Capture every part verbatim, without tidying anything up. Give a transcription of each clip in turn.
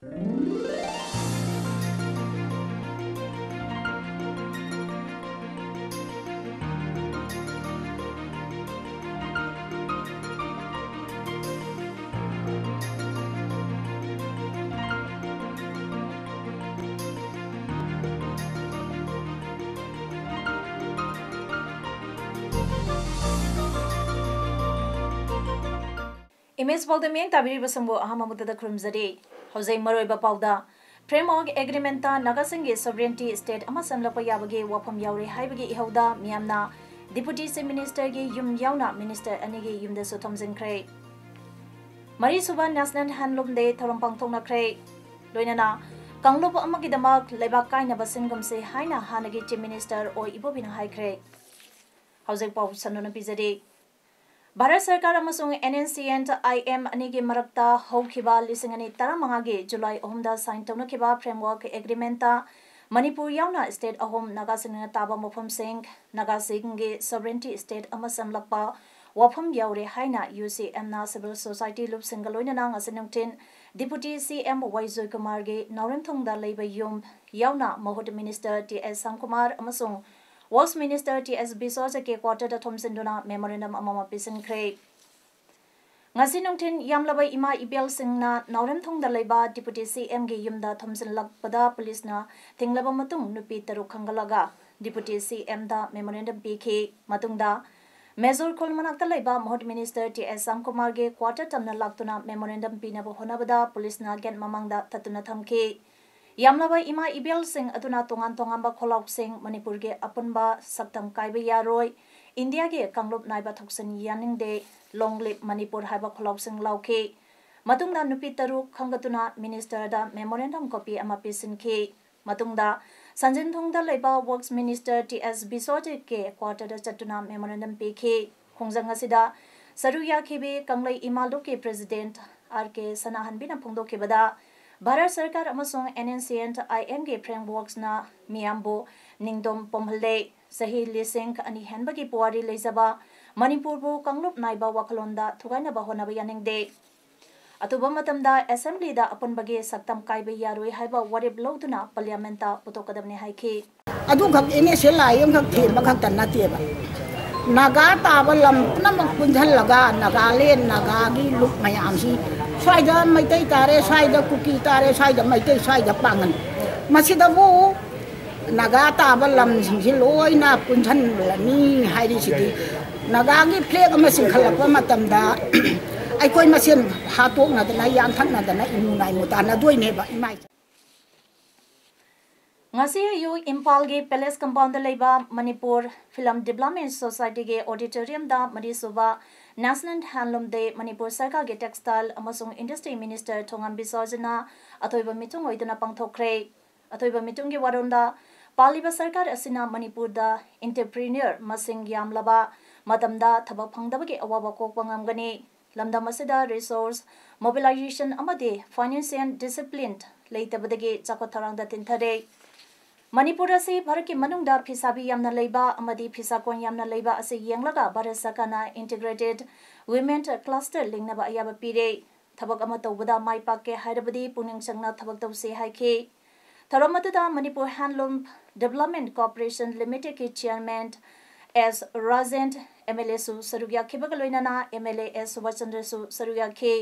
Image ꯄꯥꯎꯗꯝ ꯌꯦꯡ ꯇꯥꯕꯤꯔꯤꯕꯁꯤꯡꯕꯨ ꯑꯍꯥꯟꯕ ꯃꯛꯇꯗ ꯈꯨꯔꯨꯝꯖꯔꯤ꯫ ꯍꯧꯖꯤꯛ ꯃꯔꯨꯑꯣꯏꯕ ꯄꯥꯎꯗ, Framework Agreement ꯅꯥꯒꯥꯁꯤꯡꯒꯤ sovereignty state ꯑꯃ ꯁꯦꯝꯂꯛꯄ ꯌꯥꯕꯒꯤ ꯋꯥꯐꯝ ꯌꯥꯎꯔꯦ ꯍꯥꯏꯕꯒꯤ ꯏꯍꯧꯗ ꯃꯤꯌꯥꯝꯅ Deputy Chief Minister ꯒꯤ ꯌꯨꯝ ꯌꯥꯎꯅ Minister ꯑꯅꯤꯒꯤ ꯌꯨꯝꯗꯁꯨ ꯊꯣꯝꯖꯤꯟꯈ꯭ꯔꯦ꯫ ꯃꯔꯤꯁꯨꯕ National Handloom Day ꯊꯧꯔꯝ ꯄꯥꯡꯊꯣꯛꯅꯈ꯭ꯔꯦ꯫ ꯂꯣꯏꯅꯅ ꯀꯥꯡꯂꯨꯞ ꯑꯃꯒꯤꯗꯃꯛ ꯂꯩꯕꯥꯛ ꯀꯥꯏꯅꯕ ꯁꯤꯟꯒꯨꯝꯁꯤ ꯍꯥꯏꯅ ꯍꯥꯟꯅꯒꯤ Chief Minister ꯑꯣ ꯏꯕꯣꯕꯤꯅ ꯍꯥꯏꯈ꯭ꯔꯦ꯫ ꯍꯧꯖꯤꯛ ꯄꯥꯎ ꯁꯟꯗꯣꯛꯅ ꯄꯤꯖꯔꯤ꯫ ꯚꯥꯔꯠ ꯁꯔꯀꯥꯔ ꯑꯃꯁꯨꯡ N N C and I M ꯑꯅꯤꯒꯤ ꯃꯔꯛꯇ ꯍꯧꯈꯤꯕ ꯂꯤꯁꯤꯡ ꯑꯅꯤ ꯇꯔꯥꯃꯉꯥꯒꯤ July ꯑꯍꯨꯝꯗ sign ꯇꯧꯅꯈꯤꯕ Framework Agreement ꯇ ꯃꯅꯤꯄꯨꯔ ꯌꯥꯎꯅ state ꯑꯍꯨꯝ ꯅꯥꯒꯥꯁꯤꯡꯅ ꯇꯥꯕ ꯃꯐꯝꯁꯤꯡ ꯅꯥꯒꯥꯁꯤꯡꯒꯤ sovereignty state ꯑꯃ ꯁꯦꯝꯂꯛꯄ ꯋꯥꯐꯝ ꯌꯥꯎꯔꯦ ꯍꯥꯏꯅ U C M ꯅ civil society ꯂꯨꯞꯁꯤꯡꯒ ꯂꯣꯏꯅꯅ ꯉꯁꯤ ꯅꯨꯡꯊꯤꯜ Deputy C M Y ꯖꯣꯏꯀꯨꯃꯥꯔꯒꯤ ꯅꯥꯎꯔꯦꯝꯊꯣꯡꯗ ꯂꯩꯕ ꯌꯨꯝ ꯌꯥꯎꯅ ꯃꯍꯨꯠ Minister T S ꯁ꯭ꯌꯥꯝꯀꯨꯃꯥꯔ ꯑꯃꯁꯨꯡ Works Minister T S ꯕꯤꯁ꯭ꯋꯖꯤꯠꯀꯤ quarter ꯗ ꯊꯣꯝꯖꯤꯟꯗꯨꯅ memorandum ꯑꯃꯃꯝ ꯄꯤꯁꯤꯟꯈ꯭ꯔꯦ꯫ ꯉꯁꯤ ꯅꯨꯡꯊꯤꯜ ꯌꯥꯝꯂꯕ ꯏꯃꯥ ꯏꯕꯦꯜꯁꯤꯡꯅ ꯅꯥꯎꯔꯦꯝꯊꯣꯡꯗ ꯂꯩꯕ Deputy C M ꯒꯤ ꯌꯨꯝꯗ ꯊꯣꯝꯖꯤꯜꯂꯛꯄꯗ ꯄꯨꯂꯤꯁꯅ ꯊꯤꯡꯂꯕ ꯃꯇꯨꯡ ꯅꯨꯄꯤ ꯇꯔꯨꯛ ꯈꯟꯒꯠꯂꯒ Deputy C M ꯗ memorandum ꯄꯤꯈꯤ꯫ ꯃꯇꯨꯡꯗ ꯃꯦꯖꯣꯔ ꯈꯨꯜ ꯃꯅꯥꯛꯇ ꯂꯩꯕ ꯃꯍꯨꯠ Minister T S ꯁ꯭ꯌꯥꯝꯀꯨꯃꯥꯔꯒꯤ quarter ꯇꯝꯅ ꯂꯥꯛꯇꯨꯅ memorandum ꯄꯤꯅꯕ ꯍꯣꯠꯅꯕꯗ ꯄꯨꯂꯤꯁꯅ gate ꯃꯃꯥꯡꯗ ꯊꯠꯇꯨꯅ ꯊꯝꯈꯤ꯫ ꯌꯥꯝꯂꯕ ꯏꯃꯥ ꯏꯕꯦꯜꯁꯤꯡ ꯑꯗꯨꯅ ꯇꯣꯉꯥꯟ ꯇꯣꯉꯥꯟꯕ ꯈꯨꯜꯂꯥꯎꯁꯤꯡ ꯃꯅꯤꯄꯨꯔꯒꯤ ꯑꯄꯨꯟꯕ ꯁꯛꯇꯝ ꯀꯥꯏꯕ ꯌꯥꯔꯣꯏ, ꯏꯟꯗꯤꯌꯥꯒꯤ ꯀꯥꯡꯂꯨꯞ ꯅꯥꯏꯕ ꯊꯣꯛꯆꯤꯟ ꯌꯥꯅꯤꯡꯗꯦ, Long live ꯃꯅꯤꯄꯨꯔ ꯍꯥꯏꯕ ꯈꯨꯜꯂꯥꯎꯁꯤꯡ ꯂꯥꯎꯈꯤ꯫ ꯃꯇꯨꯡꯗ ꯅꯨꯄꯤ ꯇꯔꯨꯛ ꯈꯟꯒꯠꯇꯨꯅ Minister ꯗ memorandum copy ꯑꯃ ꯄꯤꯁꯤꯟꯈꯤ꯫ ꯃꯇꯨꯡꯗ ꯁꯟꯖꯦꯟꯊꯣꯡꯗ ꯂꯩꯕ Works Minister T S ꯕꯤꯁ꯭ꯋꯖꯤꯠꯀꯤ quarter ꯗ ꯆꯠꯇꯨꯅ memorandum ꯄꯤꯈꯤ꯫ ꯈꯣꯡꯖꯪ ꯑꯁꯤꯗ ꯁꯔꯨꯛ ꯌꯥꯈꯤꯕꯤ ꯀꯪꯂꯩ ꯏꯃꯥ ꯂꯨꯞꯀꯤ President R K ꯁꯅꯥꯍꯟꯕꯤꯅ ꯐꯣꯡꯗꯣꯛꯈꯤꯕꯗ, ꯚꯥꯔꯠ ꯁꯔꯀꯥꯔ ꯑꯃꯁꯨꯡ N N C and I M ꯒꯤ frameworks ꯅ ꯃꯤꯌꯥꯝꯕꯨ ꯅꯤꯡꯗꯣꯝ ꯄꯣꯝꯍꯜꯂꯦ꯫ ꯆꯍꯤ ꯂꯤꯁꯤꯡ ꯑꯅꯤ ꯍꯦꯟꯕꯒꯤ ꯄꯨꯋꯥꯔꯤ ꯂꯩꯖꯕ ꯃꯅꯤꯄꯨꯔꯕꯨ ꯀꯥꯡꯂꯨꯞ ꯅꯥꯏꯕ ꯋꯥꯈꯜꯂꯣꯟꯗ ꯊꯨꯒꯥꯏꯅꯕ ꯍꯣꯠꯅꯕ ꯌꯥꯅꯤꯡꯗꯦ꯫ ꯑꯊꯨꯕ ꯃꯇꯝꯗ ꯑꯦꯁꯦꯝꯕ꯭ꯂꯤꯗ ꯑꯄꯨꯟꯕꯒꯤ ꯁꯛꯇꯝ ꯀꯥꯏꯕ ꯌꯥꯔꯣꯏ ꯍꯥꯏꯕ ꯋꯥꯔꯦꯞ ꯂꯧꯗꯨꯅ ꯄꯥꯔꯂꯤꯌꯥꯃꯦꯟꯠꯇ ꯄꯨꯊꯣꯛꯀꯗꯕꯅꯤ ꯍꯥꯏꯈꯤ꯫ ꯑꯗꯨꯈꯛ ꯑꯦꯟ ꯑꯦꯁ ꯑꯦꯜ ꯑꯥꯏ ꯑꯃꯈꯛ ꯊꯦꯝꯕ ꯈꯛꯇ ꯅꯠꯇꯦꯕ꯫ ꯅꯥꯒꯥ ꯇꯥꯕ ꯂꯝ ꯄꯨꯝꯅꯃꯛ ꯄꯨꯟꯁꯤꯜꯂꯒ ꯅꯥꯒꯥꯂꯦꯟ, ꯅꯥꯒꯥꯒꯤ ꯂꯨꯞ ꯃꯌꯥꯝꯁꯤ, ꯁ꯭ꯋꯥꯏꯗ ꯃꯩꯇꯩ ꯇꯥꯔꯦ, ꯁ꯭ꯋꯥꯏꯗ ꯀꯨꯀꯤ ꯇꯥꯔꯦ, ꯁ꯭ꯋꯥꯏꯗ ꯃꯩꯇꯩ, ꯁ꯭ꯋꯥꯏꯗ ꯄꯥꯡꯒꯟ, ꯃꯁꯤꯗꯕꯨ ꯅꯥꯒꯥ ꯇꯥꯕ ꯂꯝꯁꯤꯡꯁꯤ ꯂꯣꯏꯅ ꯄꯨꯟꯁꯤꯜꯂꯅꯤ ꯍꯥꯏꯔꯤꯁꯤꯗꯤ, ꯅꯥꯒꯥꯒꯤ ꯐ꯭ꯂꯦꯒ ꯑꯃ ꯆꯤꯡꯈꯠꯂꯛꯄ ꯃꯇꯝꯗ ꯑꯩꯈꯣꯏ ꯃꯁꯦꯟ ꯍꯥꯠꯇꯣꯛꯅꯗꯅ, ꯌꯥꯟꯊꯠꯅꯗꯅ, ꯏꯃꯨ ꯅꯥꯏꯃꯨ ꯇꯥꯟꯅꯗꯣꯏꯅꯦꯕ, ꯏꯃꯥ ꯏꯆꯥ꯫ ꯉꯁꯤ ꯑꯌꯨꯛ ꯏꯝꯐꯥꯜꯒꯤ ꯄꯦꯂꯦꯁ ꯀꯝꯄꯥꯎꯟꯗ ꯂꯩꯕ ꯃꯅꯤꯄꯨꯔ ꯐꯤꯂꯝ ꯗꯤꯕ꯭ꯂꯞꯃꯦꯟ ꯁꯣꯁꯥꯏꯇꯤꯒꯤ ꯑꯣꯗꯤꯇꯣꯔꯤꯌꯝꯗ ꯃꯔꯤꯁꯨꯕ ꯅꯦꯁꯅꯦꯜ ꯍꯦꯟꯂꯨꯝ ꯗꯦ ꯃꯅꯤꯄꯨꯔ ꯁꯔꯀꯥꯔꯒꯤ ꯇꯦꯛꯁꯇꯥꯏꯜ ꯑꯃꯁꯨꯡ ꯏꯟꯗꯁꯇ꯭ꯔꯤ ꯃꯤꯅꯤꯁꯇꯔ ꯊꯣꯉꯥꯝꯕꯤ ꯁꯣꯖꯅ ꯑꯊꯣꯏꯕ ꯃꯤꯊꯨꯡ ꯑꯣꯏꯗꯨꯅ ꯄꯥꯡꯊꯣꯛꯈ꯭ꯔꯦ꯫ ꯑꯊꯣꯏꯕ ꯃꯤꯊꯨꯡꯒꯤ ꯋꯥꯔꯣꯜꯗ, ꯄꯥꯜꯂꯤꯕ ꯁꯔꯀꯥꯔ ꯑꯁꯤꯅ ꯃꯅꯤꯄꯨꯔꯗ ꯏꯟꯇꯔꯄ꯭ꯔꯤꯅ꯭ꯌꯔ ꯃꯁꯤꯡ ꯌꯥꯝꯂꯕ ꯃꯇꯝꯗ ꯊꯕꯛ ꯐꯪꯗꯕꯒꯤ ꯑꯋꯥꯕ ꯀꯣꯛꯄ ꯉꯝꯒꯅꯤ꯫ ꯂꯝꯗꯝ ꯑꯁꯤꯗ ꯔꯤꯁꯣꯔꯁ ꯃꯣꯕꯤꯂꯥꯏꯖꯦꯁꯟ ꯑꯃꯗꯤ ꯐꯥꯏꯅꯥꯟꯁꯤꯌꯦꯜ ꯗꯤꯁꯤꯄ꯭ꯂꯤꯟ ꯂꯩꯇꯕꯗꯒꯤ ꯆꯥꯎꯈꯠ ꯊꯧꯔꯥꯡꯗ ꯊꯤꯟꯊꯔꯦ꯫ ꯃꯅꯤꯄꯨꯔ ꯑꯁꯤ ꯚꯥꯔꯠꯀꯤ ꯃꯅꯨꯡꯗ ꯐꯤꯁꯥꯕꯤ ꯌꯥꯝꯅ ꯂꯩꯕ ꯑꯃꯗꯤ ꯐꯤꯁꯥꯀꯣꯟ ꯌꯥꯝꯅ ꯂꯩꯕ ꯑꯁꯤ ꯌꯦꯡꯂꯒ ꯚꯥꯔꯠ ꯁꯔꯀꯥꯔꯅ ꯏꯟꯇꯤꯒ꯭ꯔꯦꯇꯦꯗ ꯋꯤꯃꯦꯟ ꯀ꯭ꯂꯁꯇꯔ ꯂꯤꯡꯅꯕ ꯑꯌꯥꯕ ꯄꯤꯔꯦ꯫ ꯊꯕꯛ ꯑꯃ ꯇꯧꯕꯗ ꯃꯥꯏ ꯄꯥꯛꯀꯦ ꯍꯥꯏꯔꯕꯗꯤ ꯄꯨꯛꯅꯤꯡ ꯆꯪꯅ ꯊꯕꯛ ꯇꯧꯁꯤ ꯍꯥꯏꯈꯤ꯫ ꯊꯧꯔꯝ ꯑꯗꯨꯗ ꯃꯅꯤꯄꯨꯔ ꯍꯦꯟꯂꯨꯝ ꯗꯤꯕ꯭ꯂꯞꯃꯦꯟ ꯀꯣꯔꯄꯣꯔꯦꯁꯟ ꯂꯤꯃꯤꯇꯦꯗꯀꯤ chairman S Rajen M L ꯑꯦꯁꯨ ꯁꯔꯨꯛ ꯌꯥꯈꯤꯕꯒ ꯂꯣꯏꯅꯅ M L A S Subash ꯆꯟꯗ꯭ꯔꯁꯨ ꯁꯔꯨꯛ ꯌꯥꯈꯤ꯫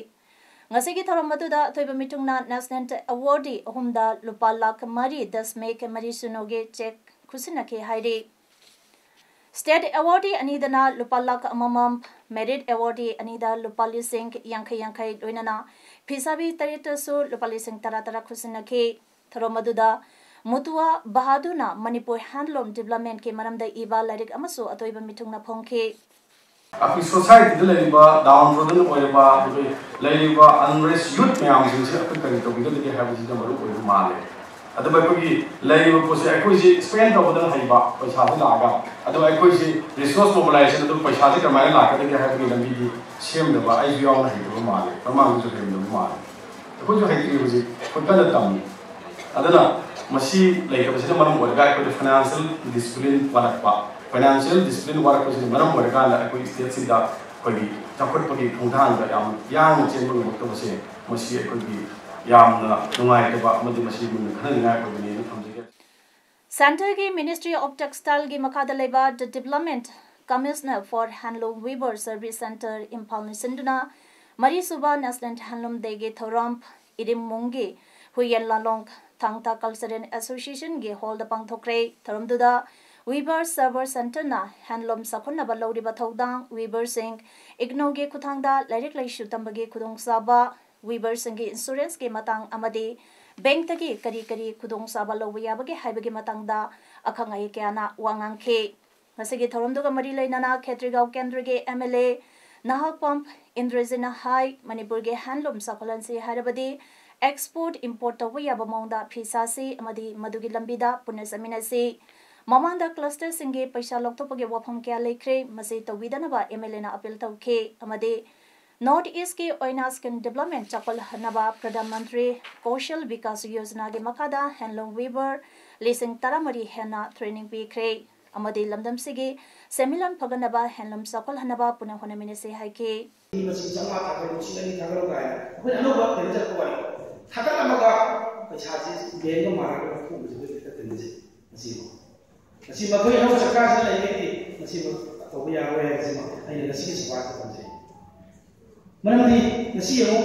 ꯉꯁꯤꯒꯤ ꯊꯧꯔꯝ ꯑꯗꯨꯗ ꯑꯊꯣꯏꯕ ꯃꯤꯊꯨꯡꯅ ꯅꯦꯁꯅꯦꯜ ꯑꯦꯋꯥꯔꯗꯤ ꯑꯍꯨꯝꯗ ꯂꯨꯄꯥ ꯂꯥꯈ ꯃꯔꯤ ꯗꯁꯃꯤꯛ ꯃꯔꯤ ꯁꯤꯅꯣꯒꯤ ꯆꯦꯛ ꯈꯨꯠꯁꯤꯟꯅꯈꯤ ꯍꯥꯏꯔꯤ꯫ ꯁ꯭ꯇꯦꯠ ꯑꯦꯋꯥꯔꯗꯤ ꯑꯅꯤꯗꯅ ꯂꯨꯄꯥ ꯂꯥꯈ ꯑꯃꯃꯝ, ꯃꯦꯔꯤꯠ ꯑꯦꯋꯥꯔꯗꯤ ꯑꯅꯤꯗ ꯂꯨꯄꯥ ꯂꯤꯁꯤꯡ ꯌꯥꯡꯈꯩ ꯌꯥꯡꯈꯩ, ꯂꯣꯏꯅꯅ ꯐꯤꯁꯥꯕꯤ ꯇꯔꯦꯠꯇꯁꯨ ꯂꯨꯄꯥ ꯂꯤꯁꯤꯡ ꯇꯔꯥ ꯇꯔꯥ ꯈꯨꯠꯁꯤꯟꯅꯈꯤ꯫ ꯊꯧꯔꯝ ꯑꯗꯨꯗ ꯃꯨꯇꯨꯋꯥ ꯕꯍꯥꯗꯨꯔꯅ ꯃꯅꯤꯄꯨꯔ ꯍꯦꯟꯂꯨꯝ ꯗꯤꯕ꯭ꯂꯞꯃꯦꯟꯠꯀꯤ ꯃꯔꯝꯗ ꯏꯕ ꯂꯥꯏꯔꯤꯛ ꯑꯃꯁꯨ ꯑꯊꯣꯏꯕ ꯃꯤꯊꯨꯡꯅ ꯐꯣꯡꯈꯤ꯫ ꯑꯩꯈꯣꯏ ꯁꯣꯁꯥꯏꯇꯤꯗ ꯂꯩꯔꯤꯕ ꯗꯥꯎꯟ ꯇ꯭ꯔꯣꯗꯟ ꯑꯣꯏꯔꯕ, ꯑꯩꯈꯣꯏ ꯂꯩꯔꯤꯕ ꯑꯟꯔꯦꯁ ꯌꯨꯠ ꯃꯌꯥꯝꯁꯤꯡꯁꯦ ꯑꯩꯈꯣꯏ ꯀꯔꯤ ꯇꯧꯕꯤꯒꯗꯒꯦ ꯍꯥꯏꯕꯁꯤꯅ ꯃꯔꯨ ꯑꯣꯏꯕ ꯃꯥꯜꯂꯦ꯫ ꯑꯗꯨꯒ ꯑꯩꯈꯣꯏꯒꯤ ꯂꯩꯔꯤꯕ ꯄꯣꯠꯁꯦ ꯑꯩꯈꯣꯏꯁꯤ ꯁ꯭ꯄꯦꯟ ꯇꯧꯕꯗ ꯍꯩꯕ ꯄꯩꯁꯥꯁꯤ ꯂꯥꯛꯑꯒ, ꯑꯗꯨꯒ ꯑꯩꯈꯣꯏꯁꯤ ꯔꯤꯁꯣꯔꯁ ꯃꯣꯕꯤꯂꯥꯏꯖꯦꯁꯟ ꯑꯗꯨ ꯄꯩꯁꯥꯁꯤ ꯀꯃꯥꯏꯅ ꯂꯥꯛꯀꯗꯒꯦ ꯍꯥꯏꯕꯒꯤ ꯂꯝꯕꯤꯗꯤ ꯁꯦꯝꯗꯕ ꯑꯩꯁꯨ ꯌꯥꯎꯅ ꯍꯩꯇꯕ ꯃꯥꯜꯂꯦ, ꯃꯃꯥꯡꯗꯁꯨ ꯍꯩꯔꯝꯗꯕ ꯃꯥꯜꯂꯦ꯫ ꯑꯩꯈꯣꯏꯁꯨ ꯍꯩꯇ꯭ꯔꯤ ꯍꯧꯖꯤꯛ, ꯑꯩꯈꯣꯏ ꯀꯟꯅ ꯇꯝꯃꯤ꯫ ꯑꯗꯨꯅ ꯃꯁꯤ ꯂꯩꯇꯕꯁꯤꯅ ꯃꯔꯝ ꯑꯣꯏꯔꯒ ꯑꯩꯈꯣꯏꯗ ꯐꯥꯏꯅꯥꯟꯁꯤꯌꯦꯜ ꯗꯤꯁꯤꯄ꯭ꯂꯤꯟ ꯋꯥꯠꯂꯛꯄ, ꯐꯥꯏꯅꯥꯟꯁꯤꯌꯦꯜ ꯗꯤꯁꯤꯄ꯭ꯂꯤꯟ ꯋꯥꯠꯂꯛꯄꯁꯤꯅ ꯃꯔꯝ ꯑꯣꯏꯔꯀꯥꯟꯗ ꯑꯩꯈꯣꯏ ꯁ꯭ꯇꯦꯠꯁꯤꯗ ꯑꯩꯈꯣꯏꯒꯤ ꯆꯥꯎꯈꯠꯄꯒꯤ ꯈꯣꯡꯊꯥꯡꯗ ꯌꯥꯝ ꯌꯥꯡꯅ ꯆꯦꯟꯕ ꯉꯝꯃꯛꯇꯕꯁꯦ, ꯃꯁꯤ ꯑꯩꯈꯣꯏꯒꯤ ꯌꯥꯝꯅ ꯅꯨꯡꯉꯥꯏꯇꯕ ꯑꯃꯗꯤ ꯃꯁꯤ ꯃꯨꯟꯅ ꯈꯟꯅꯅꯤꯡꯉꯥꯏ ꯑꯣꯏꯕꯅꯦꯅ ꯊꯝꯖꯒꯦ꯫ Centreꯒꯤ Ministry of Textileꯒꯤ ꯃꯈꯥꯗ ꯂꯩꯕ The Development Commissioner for Handloom Weaver Service Centre ꯏꯝꯐꯥꯜꯅ ꯁꯤꯟꯗꯨꯅ ꯃꯔꯤꯁꯨꯕ National Handloom Dayꯒꯤ ꯊꯧꯔꯝ ꯏꯔꯤꯝꯃꯨꯡꯒꯤ ꯍꯨꯏꯌꯦꯟ ꯂꯥꯂꯣꯡ ꯊꯥꯡꯇꯥ Cultural Associationꯒꯤ hallꯗ ꯄꯥꯡꯊꯣꯛꯈ꯭ꯔꯦ꯫ ꯊꯧꯔꯝꯗꯨꯗ Weaver Server Centreꯅ handloom ꯆꯥꯎꯈꯠꯅꯕ ꯂꯧꯔꯤꯕ ꯊꯧꯗꯥꯡ, weaverꯁꯤꯡ IGNOUꯒꯤ ꯈꯨꯠꯊꯥꯡꯗ ꯂꯥꯏꯔꯤꯛ ꯂꯥꯏꯁꯨ ꯇꯝꯕꯒꯤ ꯈꯨꯗꯣꯡꯆꯥꯕ, weaverꯁꯤꯡꯒꯤ insuranceꯀꯤ ꯃꯇꯥꯡ ꯑꯃꯗꯤ bankꯇꯒꯤ ꯀꯔꯤ ꯀꯔꯤ ꯈꯨꯗꯣꯡꯆꯥꯕ ꯂꯧꯕ ꯌꯥꯕꯒꯦ ꯍꯥꯏꯕꯒꯤ ꯃꯇꯥꯡꯗ ꯑꯈꯪ ꯑꯍꯩ ꯀꯌꯥꯅ ꯋꯥ ꯉꯥꯡꯈꯤ꯫ ꯉꯁꯤꯒꯤ ꯊꯧꯔꯝꯗꯨꯒ ꯃꯔꯤ ꯂꯩꯅꯅ ꯈꯦꯇ꯭ꯔꯤꯒꯥꯎ ꯀꯦꯟꯗ꯭ꯔꯒꯤ MLA ꯅꯍꯥꯛꯄꯝ ꯏꯟꯗ꯭ꯔꯖꯤꯠꯅ ꯍꯥꯏ, ꯃꯅꯤꯄꯨꯔꯒꯤ handloom ꯆꯥꯎꯈꯠꯍꯟꯁꯤ ꯍꯥꯏꯔꯕꯗꯤ export import ꯇꯧꯕ ꯌꯥꯕ ꯃꯑꯣꯡꯗ ꯐꯤ ꯁꯥꯁꯤ ꯑꯃꯗꯤ ꯃꯗꯨꯒꯤ ꯂꯝꯕꯤꯗ ꯄꯨꯟꯅ ꯆꯠꯃꯤꯟꯅꯁꯤ꯫ ꯃꯃꯥꯡꯗ clusterꯁꯤꯡꯒꯤ ꯄꯩꯁꯥ ꯂꯧꯊꯣꯛꯄꯒꯤ ꯋꯥꯐꯝ ꯀꯌꯥ ꯂꯩꯈ꯭ꯔꯦ, ꯃꯁꯤ ꯇꯧꯕꯤꯗꯅꯕ MLAꯅ appeal ꯇꯧꯈꯤ ꯑꯃꯗꯤ North Eastꯀꯤ ꯑꯣꯏꯅ skill development ꯆꯥꯎꯈꯠꯍꯟꯅꯕ Pradhan Mantri Kaushal Vikas Yojanaꯒꯤ ꯃꯈꯥꯗ handloom weaver ꯂꯤꯁꯤꯡ ꯇꯔꯥꯃꯔꯤ ꯍꯦꯟꯅ training ꯄꯤꯈ꯭ꯔꯦ ꯑꯃꯗꯤ ꯂꯝꯗꯝꯁꯤꯒꯤ ꯁꯦꯟꯃꯤꯠꯂꯣꯟ ꯐꯒꯠꯅꯕ handloom ꯆꯥꯎꯈꯠꯍꯟꯅꯕ ꯄꯨꯟꯅ ꯍꯣꯠꯅꯃꯤꯟꯅꯁꯤ ꯍꯥꯏꯈꯤ꯫ ꯃꯤ ꯃꯁꯤꯡ ꯆꯥꯝꯃꯉꯥ ꯊꯥꯗꯔꯣ, ꯂꯤꯁꯤꯡ ꯑꯅꯤ ꯊꯥꯗꯔꯣ ꯀꯥꯏꯅ ꯑꯩꯈꯣꯏꯅ ꯑꯅꯧꯕ ꯀꯩꯅꯣ ꯆꯠꯄ ꯋꯥꯅꯤ꯫ ꯊꯥꯗꯔꯝꯃꯒ ꯄꯩꯁꯥꯁꯤ bankꯒ ꯃꯥꯟꯅꯔꯒ ꯂꯧꯊꯣꯛꯎꯕꯁꯤ ꯑꯩꯈꯣꯏ ꯍꯦꯛꯇ ꯀꯩꯅꯣꯁꯦ ꯃꯁꯤꯃ ꯃꯁꯤ ꯃꯈꯣꯏ ꯑꯅꯧꯕ ꯁꯔꯀꯥꯔꯁꯤꯅ ꯂꯩꯔꯤꯉꯩꯗꯤ ꯃꯁꯤ ꯇꯧꯕ ꯌꯥꯔꯣꯏ ꯍꯥꯏꯕꯁꯤꯃ ꯑꯩꯅ ꯉꯁꯤꯒꯤ ꯁꯚꯥꯁꯤꯗ ꯊꯝꯖꯩ꯫ ꯃꯔꯝꯗꯤ ꯉꯁꯤ ꯌꯦꯡꯉꯨ,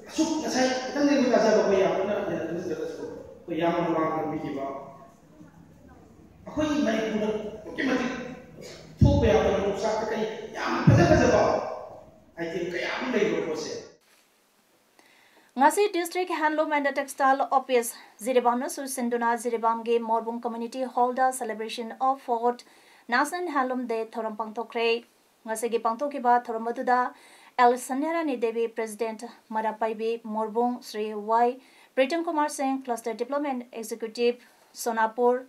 ꯑꯁꯨꯛ ꯉꯁꯥꯏ ꯈꯤꯇꯪꯗꯤ ꯑꯩꯈꯣꯏ ꯇꯥꯖꯕ ꯑꯩꯈꯣꯏ ꯌꯥꯝ ꯀꯟꯅ ꯍꯦꯟꯅ ꯈꯪꯖꯗ꯭ꯔꯒꯁꯨ ꯑꯩꯈꯣꯏ ꯌꯥꯝꯅ ꯃꯃꯥꯡꯗ ꯄꯤꯈꯤꯕ ꯑꯩꯈꯣꯏꯒꯤ ꯃꯅꯤꯄꯨꯔꯗ ꯑꯗꯨꯛꯀꯤ ꯃꯇꯤꯛ ꯊꯣꯛꯄ ꯌꯥꯕ ꯌꯣꯡꯆꯥꯛꯇ ꯀꯩ ꯌꯥꯝ ꯐꯖ ꯐꯖꯕ item ꯀꯌꯥ ꯑꯃ ꯂꯩꯕ ꯄꯣꯠꯁꯦ꯫ ꯉꯁꯤ District Handloom and Textile Office ꯖꯤꯔꯤꯕꯥꯝꯅꯁꯨ ꯁꯤꯟꯗꯨꯅ ꯖꯤꯔꯤꯕꯥꯝꯒꯤ ꯃꯣꯔꯕꯨꯡ Community Hallꯗ Celebration of Fourth National Handloom Day ꯊꯧꯔꯝ ꯄꯥꯡꯊꯣꯛꯈ꯭ꯔꯦ꯫ ꯉꯁꯤꯒꯤ ꯄꯥꯡꯊꯣꯛꯈꯤꯕ ꯊꯧꯔꯝ ꯑꯗꯨꯗ ꯑꯦꯜ ꯁꯟꯙ꯭ꯌꯥꯔꯥꯅꯤ ꯗꯦꯕꯤ, President ꯃꯩꯔꯥꯄꯥꯏꯕꯤ ꯃꯣꯔꯕꯨꯡ, ꯁ꯭ꯔꯤ ꯋꯥꯏ ꯄ꯭ꯔꯤꯇꯝ ꯀꯨꯃꯥꯔ ꯁꯤꯡ, Cluster Development Executive ꯁꯣꯅꯥꯄꯨꯔ,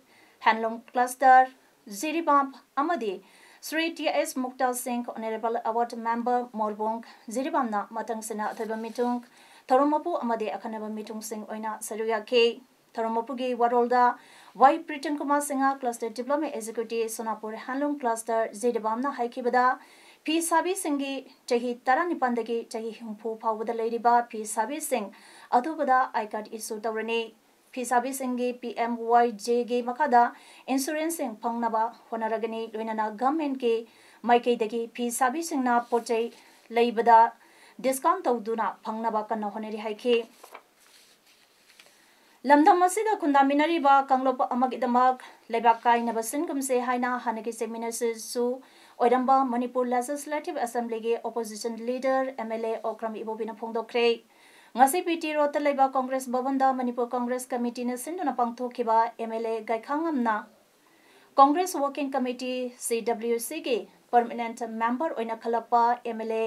Handloom Cluster Jiribam ꯑꯃꯗꯤ ꯁ꯭ꯔꯤ ꯇꯤ ꯑꯦꯁ ꯃꯨꯛꯇꯥ ꯁꯤꯡ, Honourable Award Member ꯃꯣꯔꯕꯨꯡ ꯖꯤꯔꯤꯕꯥꯝꯅ ꯃꯊꯪꯁꯤꯅ ꯑꯊꯣꯏꯕ ꯃꯤꯊꯨꯡ, ꯊꯧꯔꯝ ꯃꯄꯨ ꯑꯃꯗꯤ ꯑꯈꯟꯅꯕ ꯃꯤꯊꯨꯡꯁꯤꯡ ꯑꯣꯏꯅ ꯁꯔꯨꯛ ꯌꯥꯈꯤ꯫ ꯊꯧꯔꯝ ꯃꯄꯨꯒꯤ ꯋꯥꯔꯣꯜꯗ ꯋꯥꯏ Pritam Kumar Singh, Cluster Development Executive ꯁꯣꯅꯥꯄꯨꯔ Handloom Cluster ꯖꯤꯔꯤꯕꯥꯝꯅ ꯍꯥꯏꯈꯤꯕꯗ, ꯐꯤ ꯁꯥꯕꯤꯁꯤꯡꯒꯤ ꯆꯍꯤ ꯇꯔꯥꯅꯤꯄꯥꯟꯗꯒꯤ ꯆꯍꯤ ꯍꯨꯝꯐꯨ ꯐꯥꯎꯕꯗ ꯂꯩꯔꯤꯕ ꯐꯤ ꯁꯥꯕꯤꯁꯤꯡ ꯑꯗꯨꯕꯨꯗ I card issue ꯇꯧꯔꯅꯤ꯫ ꯐꯤ ꯁꯥꯕꯤꯁꯤꯡꯒꯤ P M Y G ꯒꯤ ꯃꯈꯥꯗ insurance ꯁꯤꯡ ꯐꯪꯅꯕ ꯍꯣꯠꯅꯔꯒꯅꯤ, ꯂꯣꯏꯅꯅ government ꯀꯤ ꯃꯥꯏꯀꯩꯗꯒꯤ ꯐꯤ ꯁꯥꯕꯤꯁꯤꯡꯅ ꯄꯣꯠ ꯆꯩ ꯂꯩꯕꯗ discount ꯇꯧꯗꯨꯅ ꯐꯪꯅꯕ ꯀꯟꯅ ꯍꯣꯠꯅꯔꯤ ꯍꯥꯏꯈꯤ꯫ ꯂꯝꯗꯝ ꯑꯁꯤꯗ ꯈꯨꯟꯗꯥꯃꯤꯟꯅꯔꯤꯕ ꯀꯥꯡꯂꯨꯞ ꯑꯃꯒꯤꯗꯃꯛ ꯂꯩꯕꯥꯛ ꯀꯥꯏꯅꯕ ꯁꯤꯟꯒꯨꯝꯁꯦ ꯍꯥꯏꯅ ꯍꯥꯟꯅꯒꯤ Chief Minister ꯁꯨ ꯑꯣꯏꯔꯝꯕ ꯃꯅꯤꯄꯨꯔ Legislative Assembly ꯒꯤ opposition leader M L A Okram ꯏꯕꯣꯕꯤꯅ ꯐꯣꯡꯗꯣꯛꯈ꯭ꯔꯦ꯫ ꯉꯁꯤ B T Road ꯇ ꯂꯩꯕ Congress ꯚꯕꯟꯗ ꯃꯅꯤꯄꯨꯔ Congress Committee ꯅ ꯁꯤꯟꯗꯨꯅ ꯄꯥꯡꯊꯣꯛꯈꯤꯕ M L A ꯒꯥꯏꯈꯥꯉꯝꯅ Congress Working Committee, C W C ꯒꯤ permanent member ꯑꯣꯏꯅ ꯈꯜꯂꯛꯄ M L A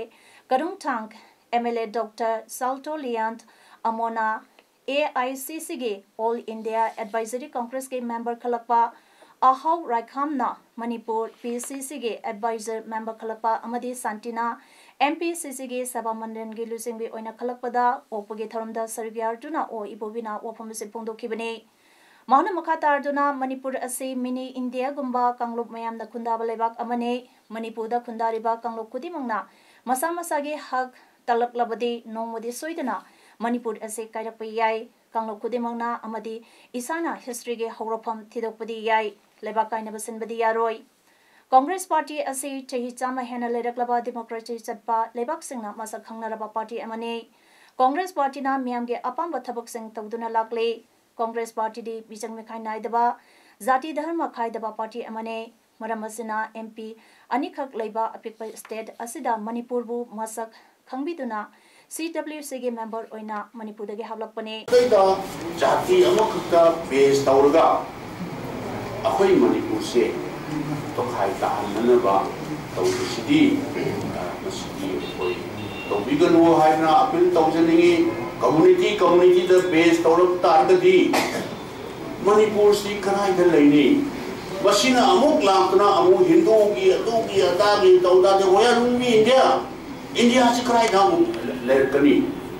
ꯀꯔꯨꯡꯊꯥꯡ, M L A Doctor ꯁꯥꯜꯇꯣ ꯂꯤꯌꯥꯟ ꯑꯃꯣꯅ A I C C ꯒꯤ All India Advisory Congress ꯀꯤ member ꯈꯜꯂꯛꯄ ꯑꯍꯥꯎ ꯔꯥꯏꯈꯥꯝꯅ ꯃꯅꯤꯄꯨꯔ P C C ꯒꯤ advisor member ꯈꯜꯂꯛꯄ ꯑꯃꯗꯤ ꯁꯥꯟꯇꯤꯅ M P C C ꯒꯤ ꯁꯚꯥ ꯃꯟꯗꯜꯒꯤ ꯂꯨꯆꯤꯡꯕꯤ ꯑꯣꯏꯅ ꯈꯜꯂꯛꯄꯗ ꯑꯣꯛꯄꯒꯤ ꯊꯧꯔꯝꯗ ꯁꯔꯨꯛ ꯌꯥꯗꯨꯅ ꯑꯣ ꯏꯕꯣꯕꯤꯅ ꯋꯥꯐꯝ ꯑꯁꯤ ꯐꯣꯡꯗꯣꯛꯈꯤꯕꯅꯤ꯫ ꯃꯍꯥꯛꯅ ꯃꯈꯥ ꯇꯥꯗꯨꯅ ꯃꯅꯤꯄꯨꯔ ꯑꯁꯤ mini India ꯒꯨꯝꯕ ꯀꯥꯡꯂꯨꯞ ꯃꯌꯥꯝꯅ ꯈꯨꯟꯗꯥꯕ ꯂꯩꯕꯥꯛ ꯑꯃꯅꯤ꯫ ꯃꯅꯤꯄꯨꯔꯗ ꯈꯨꯟꯗꯥꯔꯤꯕ ꯀꯥꯡꯂꯨꯞ ꯈꯨꯗꯤꯡꯃꯛꯅ ꯃꯁꯥ ꯃꯁꯥꯒꯤ ꯍꯛ ꯇꯥꯛꯂꯛꯂꯕꯗꯤ ꯅꯣꯡꯃꯗꯤ ꯁꯣꯏꯗꯅ ꯃꯅꯤꯄꯨꯔ ꯑꯁꯤ ꯀꯥꯏꯔꯛꯄ ꯌꯥꯏ꯫ ꯀꯥꯡꯂꯨꯞ ꯈꯨꯗꯤꯡꯃꯛꯅ ꯑꯃꯗꯤ ꯏꯁꯥꯅ history ꯒꯤ ꯍꯧꯔꯛꯐꯝ ꯊꯤꯗꯣꯛꯄꯗꯤ ꯌꯥꯏ꯫ ꯂꯩꯕꯥꯛ ꯀꯥꯏꯅꯕ ꯁꯤꯟꯕꯗꯤ ꯌꯥꯔꯣꯏ꯫ Congress party ꯑꯁꯤ ꯆꯍꯤ ꯆꯥꯝꯃ ꯍꯦꯟꯅ ꯂꯩꯔꯛꯂꯕ democracy ꯆꯠꯄ ꯂꯩꯕꯥꯛꯁꯤꯡꯅ ꯃꯁꯛ ꯈꯪꯅꯔꯕ party ꯑꯃꯅꯤ꯫ Congress party ꯅ ꯃꯤꯌꯥꯝꯒꯤ ꯑꯄꯥꯝꯕ ꯊꯕꯛꯁꯤꯡ ꯇꯧꯗꯨꯅ ꯂꯥꯛꯂꯤ꯫ Congress party ꯗꯤ ꯃꯤꯆꯪ ꯃꯤꯈꯥꯏ ꯅꯥꯏꯗꯕ, ꯖꯥꯇꯤ ꯙꯔꯃ ꯈꯥꯏꯗꯕ party ꯑꯃꯅꯤ꯫ ꯃꯔꯝ ꯑꯁꯤꯅ M P ꯑꯅꯤꯈꯛ ꯂꯩꯕ ꯑꯄꯤꯛꯄ state ꯑꯁꯤꯗ ꯃꯅꯤꯄꯨꯔꯕꯨ ꯃꯁꯛ ꯈꯪꯕꯤꯗꯨꯅ C W C ꯒꯤ member ꯑꯣꯏꯅ ꯃꯅꯤꯄꯨꯔꯗꯒꯤ ꯍꯥꯞꯂꯛꯄꯅꯤ꯫ ꯑꯇꯩꯗ ꯖꯥꯇꯤ ꯑꯃꯈꯛꯇ base ꯇꯧꯔꯒ ꯑꯩꯈꯣꯏ ꯃꯅꯤꯄꯨꯔꯁꯦ ꯇꯣꯈꯥꯏ ꯇꯥꯍꯟꯅꯅꯕ ꯇꯧꯕꯁꯤꯗꯤ, ꯑ, ꯃꯁꯤꯗꯤ ꯑꯩꯈꯣꯏ ꯇꯧꯕꯤꯒꯅꯨ ꯍꯥꯏꯗꯅ appeal ꯇꯧꯖꯅꯤꯡꯉꯤ꯫ Community, community ꯗ base ꯇꯧꯔꯛ ꯇꯥꯔꯒꯗꯤ ꯃꯅꯤꯄꯨꯔꯁꯤ ꯀꯗꯥꯏꯗ ꯂꯩꯅꯤ? ꯃꯁꯤꯅ ꯑꯃꯨꯛ ꯂꯥꯛꯇꯨꯅ ꯑꯃꯨꯛ ꯍꯤꯟꯗꯨꯒꯤ, ꯑꯗꯨꯒꯤ, ꯑꯗꯥꯒꯤ ꯇꯧꯗꯥꯗꯤ where will be India? ꯏꯟꯗꯤꯌꯥꯁꯤ ꯀꯗꯥꯏꯗ ꯑꯃꯨꯛ ꯂꯩꯔꯛꯀꯅꯤ?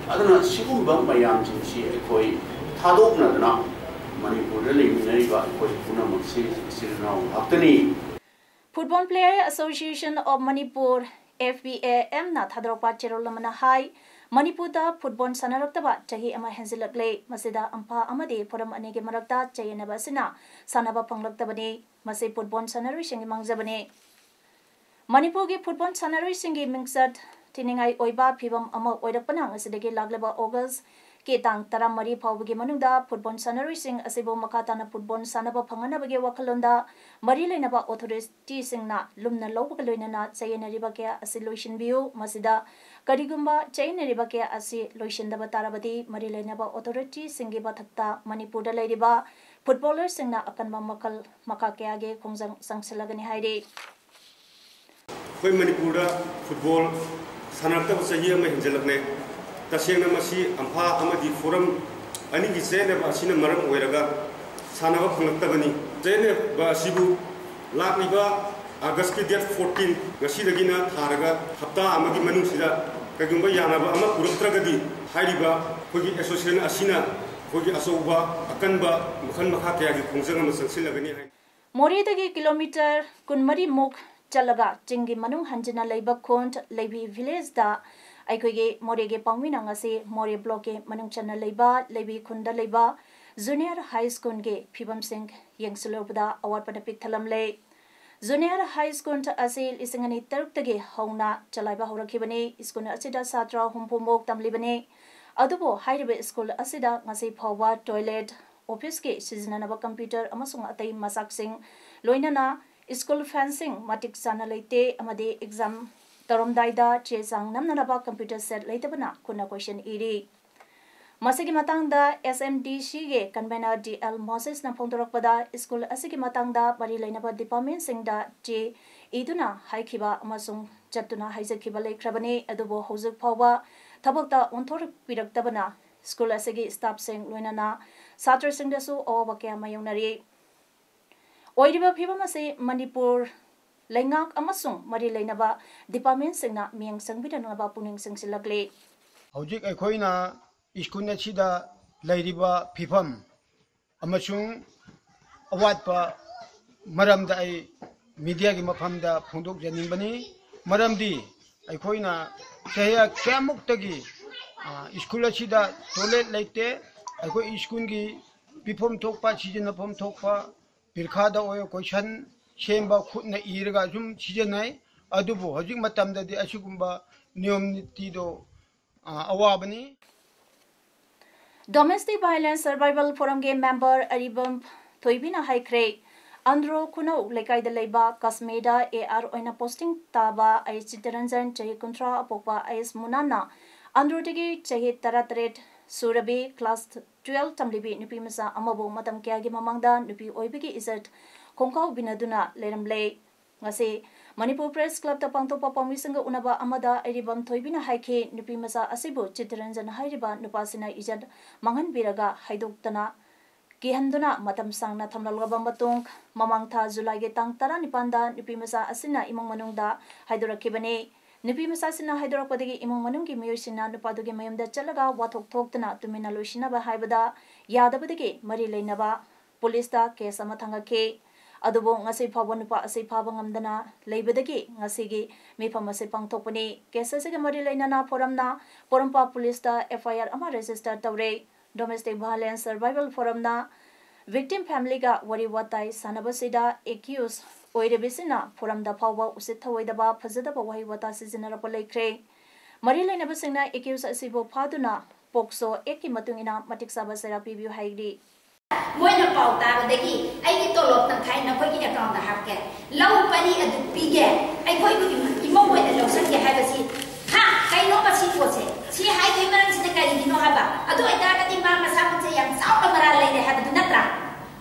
ꯑꯗꯨꯅ ꯁꯤꯒꯨꯝꯕ ꯃꯌꯥꯝꯁꯤꯡꯁꯤ ꯑꯩꯈꯣꯏ ꯊꯥꯗꯣꯛꯅꯗꯅ ꯃꯅꯤꯄꯨꯔꯗ ꯂꯩꯃꯤꯟꯅꯔꯤꯕ ꯑꯩꯈꯣꯏ ꯄꯨꯝꯅꯃꯛꯁꯤ ꯏꯆꯤꯜ ꯏꯅꯥꯎ ꯉꯥꯛꯇꯅꯤ꯫ Football Player Association of Manipur, F P A M ꯅ ꯊꯥꯗꯣꯔꯛꯄ ꯆꯦꯔꯣꯜ ꯑꯃꯅ ꯍꯥꯏ, ꯃꯅꯤꯄꯨꯔꯗ ꯐꯨꯠꯕꯣꯜ ꯁꯥꯟꯅꯔꯛꯇꯕ ꯆꯍꯤ ꯑꯃ ꯍꯦꯟꯖꯤꯜꯂꯛꯂꯦ꯫ ꯃꯁꯤꯗ ꯑꯝꯐꯥ ꯑꯃꯗꯤ ꯐꯣꯔꯝ ꯑꯅꯤꯒꯤ ꯃꯔꯛꯇ ꯆꯌꯦꯠꯅꯕ ꯑꯁꯤꯅ ꯁꯥꯟꯅꯕ ꯐꯪꯂꯛꯇꯕꯅꯤ꯫ ꯃꯁꯤ ꯐꯨꯠꯕꯣꯜ ꯁꯥꯟꯅꯔꯣꯏꯁꯤꯡꯒꯤ ꯃꯥꯡꯖꯕꯅꯤ꯫ ꯃꯅꯤꯄꯨꯔꯒꯤ ꯐꯨꯠꯕꯣꯜ ꯁꯥꯟꯅꯔꯣꯏꯁꯤꯡꯒꯤ ꯃꯤꯡꯆꯠ ꯊꯤꯅꯤꯡꯉꯥꯏ ꯑꯣꯏꯕ ꯐꯤꯕꯝ ꯑꯃ ꯑꯣꯏꯔꯛꯄꯅ ꯉꯁꯤꯗꯒꯤ ꯂꯥꯛꯂꯤꯕ ꯑꯣꯒꯁꯀꯤ ꯇꯥꯡ ꯇꯔꯥꯃꯔꯤ ꯐꯥꯎꯕꯒꯤ ꯃꯅꯨꯡꯗ ꯐꯨꯠꯕꯣꯜ ꯁꯥꯟꯅꯔꯣꯏꯁꯤꯡ ꯑꯁꯤꯕꯨ ꯃꯈꯥ ꯇꯥꯅ ꯐꯨꯠꯕꯣꯜ ꯁꯥꯟꯅꯕ ꯐꯪꯍꯟꯅꯕꯒꯤ ꯋꯥꯈꯜꯂꯣꯟꯗ ꯃꯔꯤ ꯂꯩꯅꯕ ꯑꯣꯊꯣꯔꯤꯇꯤꯁꯤꯡꯅ ꯂꯨꯝꯅ ꯂꯧꯕꯒ ꯂꯣꯏꯅꯅ ꯆꯌꯦꯠꯅꯔꯤꯕ ꯀꯌꯥ ꯑꯁꯤ ꯂꯣꯏꯁꯤꯟꯕꯤꯌꯨ꯫ ꯃꯁꯤꯗ ꯀꯔꯤꯒꯨꯝꯕ ꯆꯌꯦꯠꯅꯔꯤꯕ ꯀꯌꯥ ꯑꯁꯤ ꯂꯣꯏꯁꯤꯟꯗꯕ ꯇꯥꯔꯕꯗꯤ ꯃꯔꯤ ꯂꯩꯅꯕ ꯑꯣꯊꯣꯔꯤꯇꯤꯁꯤꯡꯒꯤ ꯃꯊꯛꯇ ꯃꯅꯤꯄꯨꯔꯗ ꯂꯩꯔꯤꯕ ꯐꯨꯠꯕꯣꯂꯔꯁꯤꯡꯅ ꯑꯀꯟꯕ ꯃꯈꯜ ꯃꯈꯥ ꯀꯌꯥꯒꯤ ꯈꯣꯡꯖꯪ ꯆꯪꯁꯤꯜꯂꯒꯅꯤ ꯍꯥꯏꯔꯤ꯫ ꯑꯩꯈꯣꯏ ꯃꯅꯤꯄꯨꯔꯗ ꯐꯨꯠꯕꯣꯜ ꯁꯥꯟꯅꯔꯛꯇꯕ ꯆꯍꯤ ꯑꯃ ꯍꯦꯟꯖꯜꯂꯛꯂꯦ꯫ ꯇꯁꯦꯡꯅ ꯃꯁꯤ ꯑꯝꯐꯥ ꯑꯃꯗꯤ ꯐꯣꯔꯝ ꯑꯅꯤꯒꯤ ꯆꯌꯦꯠꯅꯕ ꯑꯁꯤꯅ ꯃꯔꯝ ꯑꯣꯏꯔꯒ ꯁꯥꯟꯅꯕ ꯐꯪꯂꯛꯇꯕꯅꯤ꯫ ꯆꯌꯦꯠꯅꯕ ꯑꯁꯤꯕꯨ ꯂꯥꯛꯂꯤꯕ ꯑꯥꯒꯁꯀꯤ date fourteen, ꯉꯁꯤꯗꯒꯤꯅ ꯊꯥꯔꯒ ꯍꯞꯇꯥ ꯑꯃꯒꯤ ꯃꯅꯨꯡꯁꯤꯗ ꯀꯩꯒꯨꯝꯕ ꯌꯥꯅꯕ ꯑꯃ ꯄꯨꯔꯛꯇ꯭ꯔꯒꯗꯤ ꯍꯥꯏꯔꯤꯕ ꯑꯩꯈꯣꯏꯒꯤ association ꯑꯁꯤꯅ ꯑꯩꯈꯣꯏꯒꯤ ꯑꯆꯧꯕ ꯑꯀꯟꯕ ꯃꯈꯜ ꯃꯈꯥ ꯀꯌꯥꯒꯤ ꯈꯣꯡꯖꯪ ꯑꯃ ꯆꯪꯁꯤꯜꯂꯒꯅꯤ ꯍꯥꯏ꯫ ꯃꯣꯔꯦꯗꯒꯤ ꯀꯤꯂꯣꯃꯤꯇꯔ ꯀꯨꯟꯃꯔꯤꯃꯨꯛ ꯆꯠꯂꯒ ꯆꯤꯡꯒꯤ ꯃꯅꯨꯡ ꯍꯟꯖꯤꯟꯅ ꯂꯩꯕ ꯈꯨꯟ ꯂꯩꯕꯤ ꯚꯤꯂꯦꯖꯇ ꯑꯩꯈꯣꯏꯒꯤ ꯃꯣꯔꯦꯒꯤ ꯄꯥꯎꯃꯤꯅ ꯉꯁꯤ ꯃꯣꯔꯦ ꯕ꯭ꯂꯣꯛꯀꯤ ꯃꯅꯨꯡ ꯆꯟꯅ ꯂꯩꯕ ꯂꯩꯕꯤ ꯈꯨꯟꯗ ꯂꯩꯕ ꯖꯨꯅꯤꯌꯔ ꯍꯥꯏ ꯁ꯭ꯀꯨꯜꯒꯤ ꯐꯤꯕꯝꯁꯤꯡ ꯌꯦꯡꯁꯤꯜꯂꯨꯕꯗ ꯑꯋꯥꯠꯄꯅ ꯄꯤꯛ ꯊꯜꯂꯝꯂꯦ꯫ ꯖꯨꯅꯤꯌꯔ ꯍꯥꯏ ꯁ꯭ꯀꯨꯜ ꯑꯁꯤ ꯂꯤꯁꯤꯡ ꯑꯅꯤ ꯇꯔꯨꯛꯇꯒꯤ ꯍꯧꯅ ꯆꯂꯥꯏꯕ ꯍꯧꯔꯛꯈꯤꯕꯅꯤ꯫ ꯁ꯭ꯀꯨꯜ ꯑꯁꯤꯗ ꯁꯥꯇ꯭ꯔ ꯍꯨꯝꯐꯨꯃꯨꯛ ꯇꯝꯂꯤꯕꯅꯤ꯫ ꯑꯗꯨꯕꯨ ꯍꯥꯏꯔꯤꯕ ꯁ꯭ꯀꯨꯜ ꯑꯁꯤꯗ ꯉꯁꯤ ꯐꯥꯎꯕ ꯇꯣꯏꯂꯦꯠ, ꯑꯣꯐꯤꯁꯀꯤ ꯁꯤꯖꯤꯟꯅꯅꯕ ꯀꯝꯄ꯭ꯌꯨꯇꯔ ꯑꯃꯁꯨꯡ ꯑꯇꯩ ꯃꯆꯥꯛꯁꯤꯡ, ꯂꯣꯏꯅꯅ ꯁ꯭ꯀꯨꯜ ꯐꯦꯟꯁꯤꯡ ꯃꯇꯤꯛ ꯆꯥꯅ ꯂꯩꯇꯦ ꯑꯃꯗꯤ ꯑꯦꯛꯖꯥꯝ ꯇꯧꯔꯝꯗꯥꯏꯗ ꯆꯦ ꯆꯥꯡ ꯅꯝꯅꯅꯕ ꯀꯝꯄ꯭ꯌꯨꯇꯔ ꯁꯦꯠ ꯂꯩꯇꯕꯅ ꯈꯨꯟꯅ ꯀꯣꯏꯁꯟ ꯏꯔꯤ꯫ ꯃꯁꯤꯒꯤ ꯃꯇꯥꯡꯗ S M D C ꯒꯤ convener D L ꯃꯣꯁꯦꯁꯅ ꯐꯣꯡꯗꯣꯔꯛꯄꯗ, ꯁ꯭ꯀꯨꯜ ꯑꯁꯤꯒꯤ ꯃꯇꯥꯡꯗ ꯃꯔꯤ ꯂꯩꯅꯕ ꯗꯤꯄꯥꯔꯠꯃꯦꯟꯁꯤꯡꯗ ꯆꯦ ꯏꯗꯨꯅ ꯍꯥꯏꯈꯤꯕ ꯑꯃꯁꯨꯡ ꯆꯠꯇꯨꯅ ꯍꯥꯏꯖꯈꯤꯕ ꯂꯩꯈ꯭ꯔꯕꯅꯤ꯫ ꯑꯗꯨꯕꯨ ꯍꯧꯖꯤꯛ ꯐꯥꯎꯕ ꯊꯕꯛꯇ ꯑꯣꯟꯊꯣꯔꯛꯄꯤꯔꯛꯇꯕꯅ ꯁ꯭ꯀꯨꯜ ꯑꯁꯤꯒꯤ ꯁ꯭ꯇꯥꯐꯁꯤꯡ ꯂꯣꯏꯅꯅ ꯁꯥꯇ꯭ꯔꯁꯤꯡꯗꯁꯨ ꯑꯋꯥꯕ ꯀꯌꯥ ꯃꯥꯌꯣꯛꯅꯔꯤ꯫ ꯑꯣꯏꯔꯤꯕ ꯐꯤꯕꯝ ꯑꯁꯤ ꯃꯅꯤꯄꯨꯔ ꯂꯩꯉꯥꯛ ꯑꯃꯁꯨꯡ ꯃꯔꯤ ꯂꯩꯅꯕ ꯗꯤꯄꯥꯔꯠꯃꯦꯟꯁꯤꯡꯅ ꯃꯤꯠꯌꯦꯡ ꯆꯪꯕꯤꯅꯅꯕ ꯄꯨꯛꯅꯤꯡ ꯆꯪꯁꯤꯜꯂꯛꯂꯤ꯫ ꯍꯧꯖꯤꯛ ꯑꯩꯈꯣꯏꯅ ꯁ꯭ꯀꯨꯜ ꯑꯁꯤꯗ ꯂꯩꯔꯤꯕ ꯐꯤꯕꯝ ꯑꯃꯁꯨꯡ ꯑꯋꯥꯠꯄ ꯃꯔꯝꯗ ꯑꯩ ꯃꯤꯗꯤꯌꯥꯒꯤ ꯃꯐꯝꯗ ꯐꯣꯡꯗꯣꯛꯆꯅꯤꯡꯕꯅꯤ꯫ ꯃꯔꯝꯗꯤ ꯑꯩꯈꯣꯏꯅ ꯆꯍꯤ ꯀꯌꯥꯃꯨꯛꯇꯒꯤ, ꯑ, ꯁ꯭ꯀꯨꯜ ꯑꯁꯤꯗ ꯇꯣꯏꯂꯦꯠ ꯂꯩꯇꯦ꯫ ꯑꯩꯈꯣꯏ ꯁ꯭ꯀꯨꯜꯒꯤ ꯄꯤꯐꯝ ꯊꯣꯛꯄ, ꯁꯤꯖꯤꯟꯅꯐꯝ ꯊꯣꯛꯄ, ꯄꯤꯔꯈꯥꯗ ꯑꯣꯏꯔꯣ, ꯀꯣꯏꯁꯟ ꯁꯦꯝꯕ, ꯈꯨꯠꯅ ꯏꯔꯒ ꯁꯨꯝ ꯁꯤꯖꯤꯟꯅꯩ꯫ ꯑꯗꯨꯕꯨ ꯍꯧꯖꯤꯛ ꯃꯇꯝꯗꯗꯤ ꯑꯁꯤꯒꯨꯝꯕ ꯅꯤꯌꯣꯝ ꯅꯤꯇꯤꯗꯣ, ꯑ, ꯑꯋꯥꯕꯅꯤ꯫ Domestic Violence Survival Forumꯒꯤ member ꯑꯔꯤꯕꯝ ꯊꯣꯏꯕꯤꯅ ꯍꯥꯏꯈ꯭ꯔꯦ, ꯑꯟꯗ꯭ꯔꯣ ꯈꯨꯅꯧ ꯂꯩꯀꯥꯏꯗ ꯂꯩꯕ ꯀꯥꯁꯃꯤꯔꯗ AR ꯑꯣꯏꯅ posting ꯇꯥꯕ ꯑꯩ ꯆꯤꯠꯇꯔꯟꯖꯟ, ꯆꯍꯤ ꯀꯨꯟꯊ꯭ꯔꯥ ꯄꯣꯛꯄ ꯑꯩꯁ ꯃꯨꯅꯥꯟꯅ ꯑꯟꯗ꯭ꯔꯣꯗꯒꯤ ꯆꯍꯤ ꯇꯔꯥꯇꯔꯦꯠ ꯁꯨꯔꯕꯤ class twelve ꯇꯝꯂꯤꯕꯤ ꯅꯨꯄꯤ ꯃꯆꯥ ꯑꯃꯕꯨ ꯃꯇꯝ ꯀꯌꯥꯒꯤ ꯃꯃꯥꯡꯗ ꯅꯨꯄꯤ ꯑꯣꯏꯕꯒꯤ ꯏꯖꯠ ꯈꯣꯡꯒꯥꯎ ꯕꯤꯅꯗꯨꯅ ꯂꯩꯔꯝꯂꯦ꯫ ꯉꯁꯤ ꯃꯅꯤꯄꯨꯔ Press Clubꯇ ꯄꯥꯡꯊꯣꯛꯄ ꯄꯥꯎꯃꯤꯁꯤꯡꯒ ꯎꯅꯕ ꯑꯃꯗ ꯑꯔꯤꯕꯝ ꯊꯣꯏꯕꯤꯅ ꯍꯥꯏꯈꯤ, ꯅꯨꯄꯤ ꯃꯆꯥ ꯑꯁꯤꯕꯨ ꯆꯤꯠꯇꯔꯟꯖꯟ ꯍꯥꯏꯔꯤꯕ ꯅꯨꯄꯥꯁꯤꯅ ꯏꯖꯠ ꯃꯥꯡꯍꯟꯕꯤꯔꯒ ꯍꯥꯏꯗꯣꯛꯇꯅ ꯀꯤꯍꯟꯗꯨꯅ ꯃꯇꯝ ꯁꯥꯡꯅ ꯊꯝꯂꯛꯂꯕ ꯃꯇꯨꯡ, ꯃꯃꯥꯡ ꯊꯥ ꯖꯨꯂꯥꯏꯒꯤ ꯇꯥꯡ ꯇꯔꯥꯅꯤꯄꯥꯟꯗ ꯅꯨꯄꯤ ꯃꯆꯥ ꯑꯁꯤꯅ ꯏꯃꯨꯡ ꯃꯅꯨꯡꯗ ꯍꯥꯏꯗꯣꯔꯛꯈꯤꯕꯅꯤ꯫ ꯅꯨꯄꯤ ꯃꯆꯥꯁꯤꯅ ꯍꯥꯏꯗꯣꯔꯛꯄꯗꯒꯤ ꯏꯃꯨꯡ ꯃꯅꯨꯡꯒꯤ ꯃꯤꯑꯣꯏꯁꯤꯡꯅ ꯅꯨꯄꯥꯗꯨꯒꯤ ꯃꯌꯨꯝꯗ ꯆꯠꯂꯒ ꯋꯥꯊꯣꯛ ꯊꯣꯛꯇꯨꯅ ꯇꯨꯃꯤꯟꯅ ꯂꯣꯏꯁꯤꯟꯅꯕ ꯍꯥꯏꯕꯗ ꯌꯥꯗꯕꯗꯒꯤ ꯃꯔꯤ ꯂꯩꯅꯕ ꯄꯨꯂꯤꯁꯇ case ꯑꯃ ꯊꯥꯡꯒꯠꯈꯤ꯫ ꯑꯗꯨꯕꯨ ꯉꯁꯤ ꯐꯥꯎꯕ ꯅꯨꯄꯥ ꯑꯁꯤ ꯐꯥꯕ ꯉꯝꯗꯅ ꯂꯩꯕꯗꯒꯤ ꯉꯁꯤꯒꯤ ꯃꯤꯐꯝ ꯑꯁꯤ ꯄꯥꯡꯊꯣꯛꯄꯅꯤ꯫ Case ꯑꯁꯤꯒ ꯃꯔꯤ ꯂꯩꯅꯅ ꯐꯣꯔꯝꯅ ꯄꯣꯔꯣꯝꯄꯥꯠ ꯄꯨꯂꯤꯁꯇ FIR ꯑꯃ register ꯇꯧꯔꯦ꯫ Domestic Violence Survival Forumꯅ victim familyꯒ ꯋꯥꯔꯤ ꯋꯥꯇꯥꯏ ꯁꯥꯟꯅꯕꯁꯤꯗ accused ꯑꯣꯏꯔꯤꯕꯁꯤꯅ ꯐꯣꯔꯝꯗ ꯐꯥꯎꯕ ꯎꯁꯤꯠ ꯊꯑꯣꯏꯗꯕ, ꯐꯖꯗꯕ ꯋꯥꯍꯩ ꯋꯥꯇꯥ ꯁꯤꯖꯤꯟꯅꯔꯛꯄ ꯂꯩꯈ꯭ꯔꯦ꯫ ꯃꯔꯤ ꯂꯩꯅꯕꯁꯤꯡꯅ accused ꯑꯁꯤꯕꯨ ꯐꯥꯗꯨꯅ POCSO Actꯀꯤ ꯃꯇꯨꯡ ꯏꯟꯅ ꯃꯇꯤꯛ ꯆꯥꯕ ꯆꯩꯔꯥꯛ ꯄꯤꯕꯤꯌꯨ ꯍꯥꯏꯔꯤ꯫ ꯃꯣꯏꯅ ꯄꯥꯎ ꯇꯥꯕꯗꯒꯤ ꯑꯩꯒꯤ ꯇꯣꯂꯣꯞ ꯇꯪꯈꯥꯏ ꯅꯈꯣꯏꯒꯤ accountꯇ ꯍꯥꯞꯀꯦ, ꯂꯧ ꯄꯔꯤ ꯑꯗꯨ ꯄꯤꯒꯦ, ꯑꯩꯈꯣꯏꯕꯨ ꯏꯃ-, ꯏꯃꯧ ꯑꯣꯏꯅ ꯂꯧꯁꯟꯒꯦ ꯍꯥꯏꯕꯁꯤ, ꯍꯥ, ꯀꯩꯅꯣ ꯃꯁꯤ ꯄꯣꯠꯁꯦ? ꯁꯤ ꯍꯥꯏꯗꯣꯏ ꯃꯔꯝꯁꯤꯅ ꯀꯔꯤꯒꯤꯅꯣ ꯍꯥꯏꯕ? ꯑꯗꯨ ꯑꯣꯏꯇꯥꯔꯒꯗꯤ ꯃꯥ ꯃꯁꯥꯃꯛꯁꯦ ꯌꯥꯝ ꯆꯥꯎꯅ ꯃꯔꯥꯜ ꯂꯩꯔꯦ ꯍꯥꯏꯕꯗꯨ ꯅꯠꯇ꯭ꯔꯥ?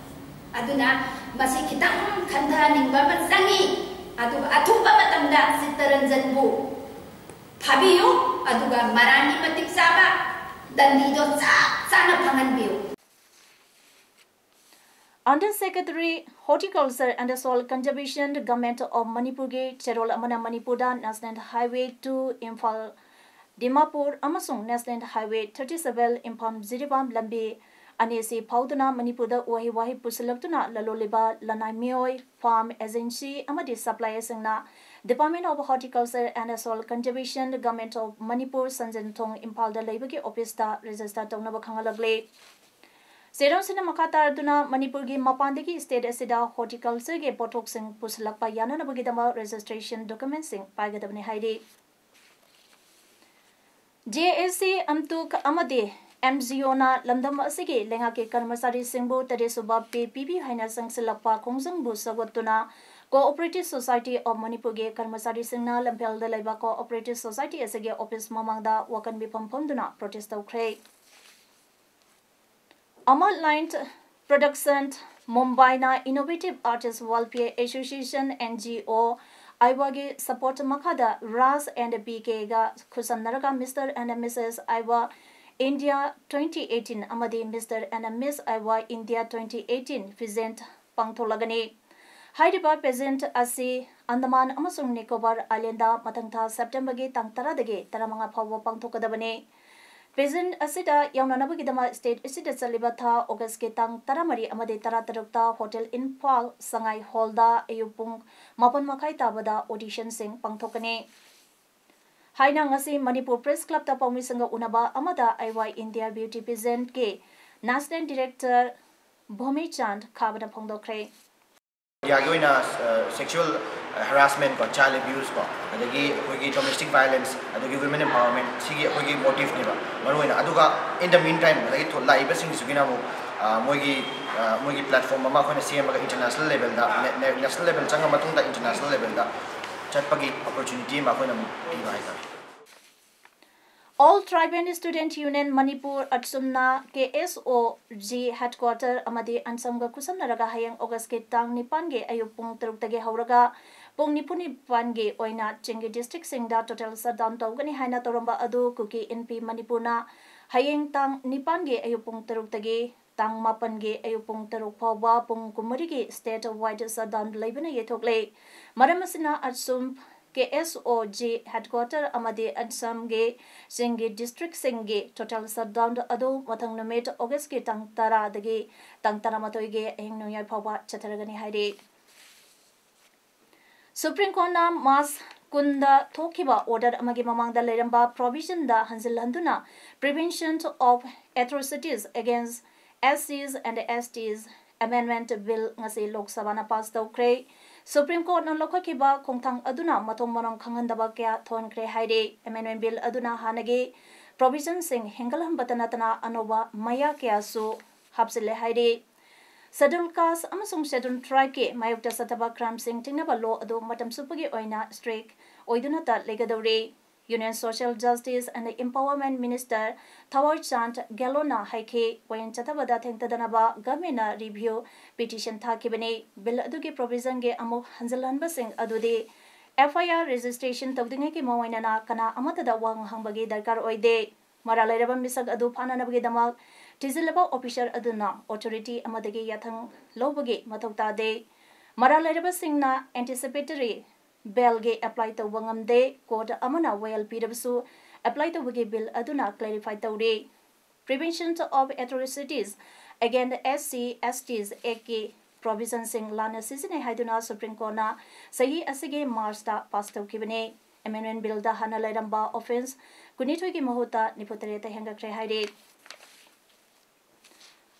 ꯑꯗꯨꯅ ꯃꯁꯤ ꯈꯤꯇꯪ ꯈꯟꯊꯅꯤꯡꯕ ꯑꯃ ꯆꯪꯉꯤ꯫ ꯑꯗꯨꯒ ꯑꯊꯨꯕ ꯃꯇꯝꯗ ꯆꯤꯠꯇꯔꯟꯖꯟꯕꯨ ꯐꯥꯕꯤꯌꯨ, ꯑꯗꯨꯒ ꯃꯔꯥꯟꯒꯤ ꯃꯇꯤꯛ ꯆꯥꯕ ꯗꯟꯗꯤꯗꯣ ꯆꯞ ꯆꯥꯅ ꯐꯪꯍꯟꯕꯤꯌꯨ꯫ Under Secretary Horticulture and Soil Conservation, Government of Manipurꯒꯤ ꯆꯦꯔꯣꯜ ꯑꯃꯅ ꯃꯅꯤꯄꯨꯔꯗ National Highway two Imphal Dimapur ꯑꯃꯁꯨꯡ National Highway thirty seven Imphal Jiribam ꯂꯝꯕꯤ ꯑꯅꯦꯁꯤ ꯐꯥꯎꯗꯨꯅ ꯃꯅꯤꯄꯨꯔꯗ ꯎꯍꯩ ꯋꯥꯍꯩ ꯄꯨꯁꯤꯜꯂꯛꯇꯨꯅ ꯂꯂꯣꯜꯂꯤꯕ ꯂꯅꯥꯏ ꯃꯤꯑꯣꯏ, farm agency ꯑꯃꯗꯤ supplierꯁꯤꯡꯅ Department of Horticulture and Soil Conservation, Government of Manipur, ꯁꯟꯖꯦꯟꯊꯣꯡ, ꯏꯝꯐꯥꯜꯗ ꯂꯩꯕꯒꯤ officeꯇ register ꯇꯧꯅꯕ ꯈꯪꯍꯜꯂꯛꯂꯤ꯫ ꯁꯦꯔꯝꯁꯤꯅ ꯃꯈꯥ ꯇꯥꯔꯗꯨꯅ ꯃꯅꯤꯄꯨꯔꯒꯤ ꯃꯄꯥꯟꯗꯒꯤ state ꯑꯁꯤꯗ horticultureꯒꯤ ꯄꯣꯠꯊꯣꯛꯁꯤꯡ ꯄꯨꯁꯤꯜꯂꯛꯄ ꯌꯥꯅꯅꯕꯒꯤꯗꯃꯛ registration documentꯁꯤꯡ ꯄꯥꯏꯒꯗꯕꯅꯤ ꯍꯥꯏꯔꯤ꯫ JAC, ꯑꯝꯇꯨꯛ ꯑꯃꯗꯤ MGOꯅ ꯂꯝꯗꯝ ꯑꯁꯤꯒꯤ ꯂꯩꯉꯥꯛꯀꯤ ꯀꯔꯃꯆꯥꯔꯤꯁꯤꯡꯕꯨ ꯇꯔꯦꯠꯁꯨꯕ pay ꯄꯤꯕꯤꯌꯨ ꯍꯥꯏꯅ ꯆꯪꯁꯤꯜꯂꯛꯄ ꯈꯣꯡꯖꯪꯕꯨ ꯁꯧꯒꯠꯇꯨꯅ Cooperative Society of ꯃꯅꯤꯄꯨꯔꯒꯤ ꯀꯔꯃꯆꯥꯔꯤꯁꯤꯡꯅ ꯂꯝꯐꯦꯜꯗ ꯂꯩꯕ Cooperative Society ꯑꯁꯤꯒꯤ office ꯃꯃꯥꯡꯗ ꯋꯥꯀꯟ ꯃꯤꯐꯝ ꯐꯝꯗꯨꯅ protest ꯇꯧꯈ꯭ꯔꯦ꯫ Amar Line Production, ꯃꯨꯝꯕꯥꯏꯅ Innovative Artist Welfare Association, NGO, ꯑꯥꯏꯋꯥꯒꯤ support ꯃꯈꯥꯗ ꯔꯥꯖ and ꯕꯤ ꯀꯦꯒ ꯈꯨꯠꯁꯝꯅꯔꯒ Mister and Missus ꯑꯥꯏꯋꯥ India twenty eighteen ꯑꯃꯗꯤ Mister and Miss ꯑꯥꯏꯋꯥ India twenty eighteen pageant ꯄꯥꯡꯊꯣꯛꯂꯒꯅꯤ꯫ ꯍꯥꯏꯔꯤꯕ pageant ꯑꯁꯤ ꯑꯟꯗꯃꯥꯟ ꯑꯃꯁꯨꯡ ꯅꯤꯀꯣꯕꯥꯔ Islandꯗ ꯃꯊꯪ ꯊꯥ Septemberꯒꯤ ꯇꯥꯡ ꯇꯔꯥꯗꯒꯤ ꯇꯔꯥꯃꯉꯥ ꯐꯥꯎꯕ ꯄꯥꯡꯊꯣꯛꯀꯗꯕꯅꯤ꯫ Pageant ꯑꯁꯤꯗ ꯌꯥꯎꯅꯅꯕꯒꯤꯗꯃꯛ state ꯑꯁꯤꯗ ꯆꯠꯂꯤꯕ ꯊꯥ Augustꯀꯤ ꯇꯥꯡ ꯇꯔꯥꯃꯔꯤ ꯑꯃꯗꯤ ꯇꯔꯥꯇꯔꯨꯛꯇ Hotel ꯏꯝꯐꯥꯜ ꯁꯉꯥꯏ Hallꯗ ꯑꯌꯨꯛ ꯄꯨꯡ ꯃꯥꯄꯟ ꯃꯈꯥꯏ ꯇꯥꯕꯗ auditionꯁꯤꯡ ꯄꯥꯡꯊꯣꯛꯀꯅꯤ ꯍꯥꯏꯅ ꯉꯁꯤ ꯃꯅꯤꯄꯨꯔ Press Clubꯇ ꯄꯥꯎꯃꯤꯁꯤꯡꯒ ꯎꯅꯕ ꯑꯃꯗ ꯑꯥꯏꯋꯥꯏ India Beauty Pageantꯀꯤ National Director ꯚꯣꯃꯤꯆꯥꯟ ꯈꯥꯕꯅ ꯐꯣꯡꯗꯣꯛꯈ꯭ꯔꯦ꯫ ꯏꯟꯗꯤꯌꯥꯒꯤ ꯑꯣꯏꯅ ꯁꯦꯛꯁꯨꯋꯦꯜ ꯍꯔꯥꯁꯃꯦꯟ ꯀꯣ, ꯆꯥꯏꯜ ꯑꯦꯕ꯭ꯌꯨꯁ ꯀꯣ, ꯑꯗꯒꯤ ꯑꯩꯈꯣꯏꯒꯤ ꯗꯣꯃꯦꯁꯇꯤꯛ ꯚꯥꯏꯂꯦꯟꯁ, ꯑꯗꯒꯤ ꯋꯤꯃꯦꯟ ꯑꯦꯝꯄꯥꯋꯔꯃꯦꯟ, ꯁꯤꯒꯤ ꯑꯩꯈꯣꯏꯒꯤ ꯃꯣꯇꯤꯐꯅꯦꯕ ꯃꯔꯨ ꯑꯣꯏꯅ꯫ ꯑꯗꯨꯒ in the meantime, ꯉꯁꯥꯏꯒꯤ ꯊꯣ- ꯂꯥꯛꯏꯕꯁꯤꯡꯁꯤꯒꯤꯅ ꯑꯃꯨꯛ ꯑ, ꯃꯣꯏꯒꯤ ꯑ, ꯃꯣꯏꯒꯤ ꯄ꯭ꯂꯦꯠꯐꯣꯝ ꯑꯃ ꯑꯩꯈꯣꯏꯅ ꯁꯦꯝꯃꯒ ꯏꯟꯇꯔꯅꯦꯁꯅꯦꯜ ꯂꯦꯚꯦꯜꯗ, ꯅꯦ- ꯅꯦ- ꯅꯦꯁꯅꯦꯜ ꯂꯦꯚꯦꯜ ꯆꯪꯉ ꯃꯇꯨꯡꯗ ꯏꯟꯇꯔꯅꯦꯁꯅꯦꯜ ꯂꯦꯚꯦꯜꯗ ꯆꯠꯄꯒꯤ ꯑꯣꯄꯣꯔꯆꯨꯅꯤꯇꯤ ꯑꯃ ꯑꯩꯈꯣꯏꯅ ꯑꯃꯨꯛ ꯄꯤꯕ ꯍꯥꯏꯇꯥꯔꯦ꯫ All Tribal Student Union Manipur, ꯑꯠꯁꯨꯝꯅ KSOG headquarter ꯑꯃꯗꯤ ꯑꯟꯁꯝꯒ ꯈꯨꯠꯁꯝꯅꯔꯒ ꯍꯌꯦꯡ Augustꯀꯤ ꯇꯥꯡ ꯅꯤꯄꯥꯟꯒꯤ ꯑꯌꯨꯛ ꯄꯨꯡ ꯇꯔꯨꯛꯇꯒꯤ ꯍꯧꯔꯒ ꯄꯨꯡ ꯅꯤꯐꯨ ꯅꯤꯄꯥꯟꯒꯤ ꯑꯣꯏꯅ ꯆꯤꯡꯒꯤ districtꯁꯤꯡꯗ total shutdown ꯇꯧꯒꯅꯤ ꯍꯥꯏꯅ ꯇꯧꯔꯝꯕ ꯑꯗꯨ ꯀꯨꯀꯤ ꯏꯟꯄꯤ ꯃꯅꯤꯄꯨꯔꯅ ꯍꯌꯦꯡ ꯇꯥꯡ ꯅꯤꯄꯥꯟꯒꯤ ꯑꯌꯨꯛ ꯄꯨꯡ ꯇꯔꯨꯛꯇꯒꯤ ꯇꯥꯡ ꯃꯥꯄꯟꯒꯤ ꯑꯌꯨꯛ ꯄꯨꯡ ꯇꯔꯨꯛ ꯐꯥꯎꯕ ꯄꯨꯡ ꯀꯨꯟꯃꯔꯤꯒꯤ state wide shutdown ꯂꯩꯕꯅ ꯌꯩꯊꯣꯛꯂꯦ꯫ ꯃꯔꯝ ꯑꯁꯤꯅ ꯑꯠꯁꯨꯝ ꯀꯦ ꯑꯦꯁ ꯑꯣ ꯖꯤ headquarter ꯑꯃꯗꯤ ꯑꯁꯥꯝꯒꯤ ꯆꯤꯡꯒꯤ districtꯁꯤꯡꯒꯤ total shutdown ꯑꯗꯨ ꯃꯊꯪ ꯅꯨꯃꯤꯠ Augustꯀꯤ ꯇꯥꯡ ꯇꯔꯥꯗꯒꯤ ꯇꯥꯡ ꯇꯔꯥꯃꯥꯊꯣꯏꯒꯤ ꯑꯍꯤꯡ ꯅꯣꯡꯌꯥꯏ ꯐꯥꯎꯕ ꯆꯠꯊꯔꯒꯅꯤ ꯍꯥꯏꯔꯤ꯫ Supreme Courtꯅ March ꯀꯨꯟꯗ ꯊꯣꯛꯈꯤꯕ order ꯑꯃꯒꯤ ꯃꯃꯥꯡꯗ ꯂꯩꯔꯝꯕ provisionꯗ ꯍꯟꯖꯤꯜꯍꯟꯗꯨꯅ Prevention of Atrocities Against S Cs and S Ts Amendment Bill ꯉꯁꯤ ꯂꯣꯛ ꯁꯚꯥꯅ pass ꯇꯧꯈ꯭ꯔꯦ꯫ Supreme Courtꯅ ꯂꯧꯈꯠꯈꯤꯕ ꯈꯣꯡꯊꯥꯡ ꯑꯗꯨꯅ ꯃꯊꯣꯡ ꯃꯔꯝ ꯈꯪꯍꯟꯗꯕ ꯀꯌꯥ ꯊꯣꯛꯍꯟꯈ꯭ꯔꯦ ꯍꯥꯏꯔꯤ꯫ Amendment Bill ꯑꯗꯨꯅ ꯍꯥꯟꯅꯒꯤ provisionꯁꯤꯡ ꯍꯦꯟꯒꯠꯍꯟꯕꯇ ꯅꯠꯇꯅ ꯑꯅꯧꯕ ꯃꯌꯥ ꯀꯌꯥꯁꯨ ꯍꯥꯞꯆꯤꯜꯂꯦ ꯍꯥꯏꯔꯤ꯫ Scheduled Caste ꯑꯃꯁꯨꯡ Scheduled Tribeꯀꯤ ꯃꯥꯌꯣꯛꯇ ꯆꯠꯊꯕ crimeꯁꯤꯡ ꯊꯤꯡꯅꯕ law ꯑꯗꯨ ꯃꯇꯝ ꯆꯨꯞꯄꯒꯤ ꯑꯣꯏꯅ strict ꯑꯣꯏꯗꯨꯅꯇ ꯂꯩꯒꯗꯧꯔꯤ꯫ Union Social Justice and Empowerment Minister Thawar Chand Gehlotꯅ ꯍꯥꯏꯈꯤ, ꯋꯥꯌꯦꯜ ꯆꯠꯊꯕꯗ ꯊꯦꯡꯊꯗꯅꯕ governmentꯅ review petition ꯊꯥꯈꯤꯕꯅꯤ꯫ Bill ꯑꯗꯨꯒꯤ provisionꯒꯤ ꯑꯃꯨꯛ ꯍꯟꯖꯤꯜꯍꯟꯕꯁꯤꯡ ꯑꯗꯨꯗꯤ F I R registration ꯇꯧꯗ꯭ꯔꯤꯉꯩꯒꯤ ꯃꯑꯣꯡ ꯑꯣꯏꯅꯅ ꯀꯅꯥ ꯑꯃꯠꯇꯗ ꯋꯥꯍꯪ ꯍꯪꯕꯒꯤ ꯗꯔꯀꯥꯔ ꯑꯣꯏꯗꯦ꯫ ꯃꯔꯥꯜ ꯂꯩꯔꯕ ꯃꯤꯁꯛ ꯑꯗꯨ ꯐꯥꯅꯅꯕꯒꯤꯗꯃꯛ ꯊꯤꯖꯤꯜꯂꯕ officer ꯑꯗꯨꯅ authority ꯑꯃꯗꯒꯤ ꯌꯥꯊꯪ ꯂꯧꯕꯒꯤ ꯃꯊꯧ ꯇꯥꯗꯦ꯫ ꯃꯔꯥꯜ ꯂꯩꯔꯕꯁꯤꯡꯅ anticipatory bailꯒꯤ apply ꯇꯧꯕ ꯉꯝꯗꯦ꯫ Court ꯑꯃꯅ ꯋꯥꯌꯦꯜ ꯄꯤꯔꯕꯁꯨ apply ꯇꯧꯕꯒꯤ bill ꯑꯗꯨꯅ clarify ꯇꯧꯔꯤ꯫ Prevention of Atrocities Against S C S Ts Actꯀꯤ provisionꯁꯤꯡ ꯂꯥꯟꯅ ꯁꯤꯖꯤꯟꯅꯩ ꯍꯥꯏꯗꯨꯅ Supreme Courtꯅ ꯆꯍꯤ ꯑꯁꯤꯒꯤ Marchꯇ pass ꯇꯧꯈꯤꯕꯅꯤ꯫ Amendment Billꯗ ꯍꯥꯟꯅ ꯂꯩꯔꯝꯕ offence ꯀꯨꯟꯅꯤꯊꯣꯏꯒꯤ ꯃꯍꯨꯠꯇ ꯅꯤꯐꯨꯇꯔꯦꯠꯇ ꯍꯦꯟꯒꯠꯈ꯭ꯔꯦ ꯍꯥꯏꯔꯤ꯫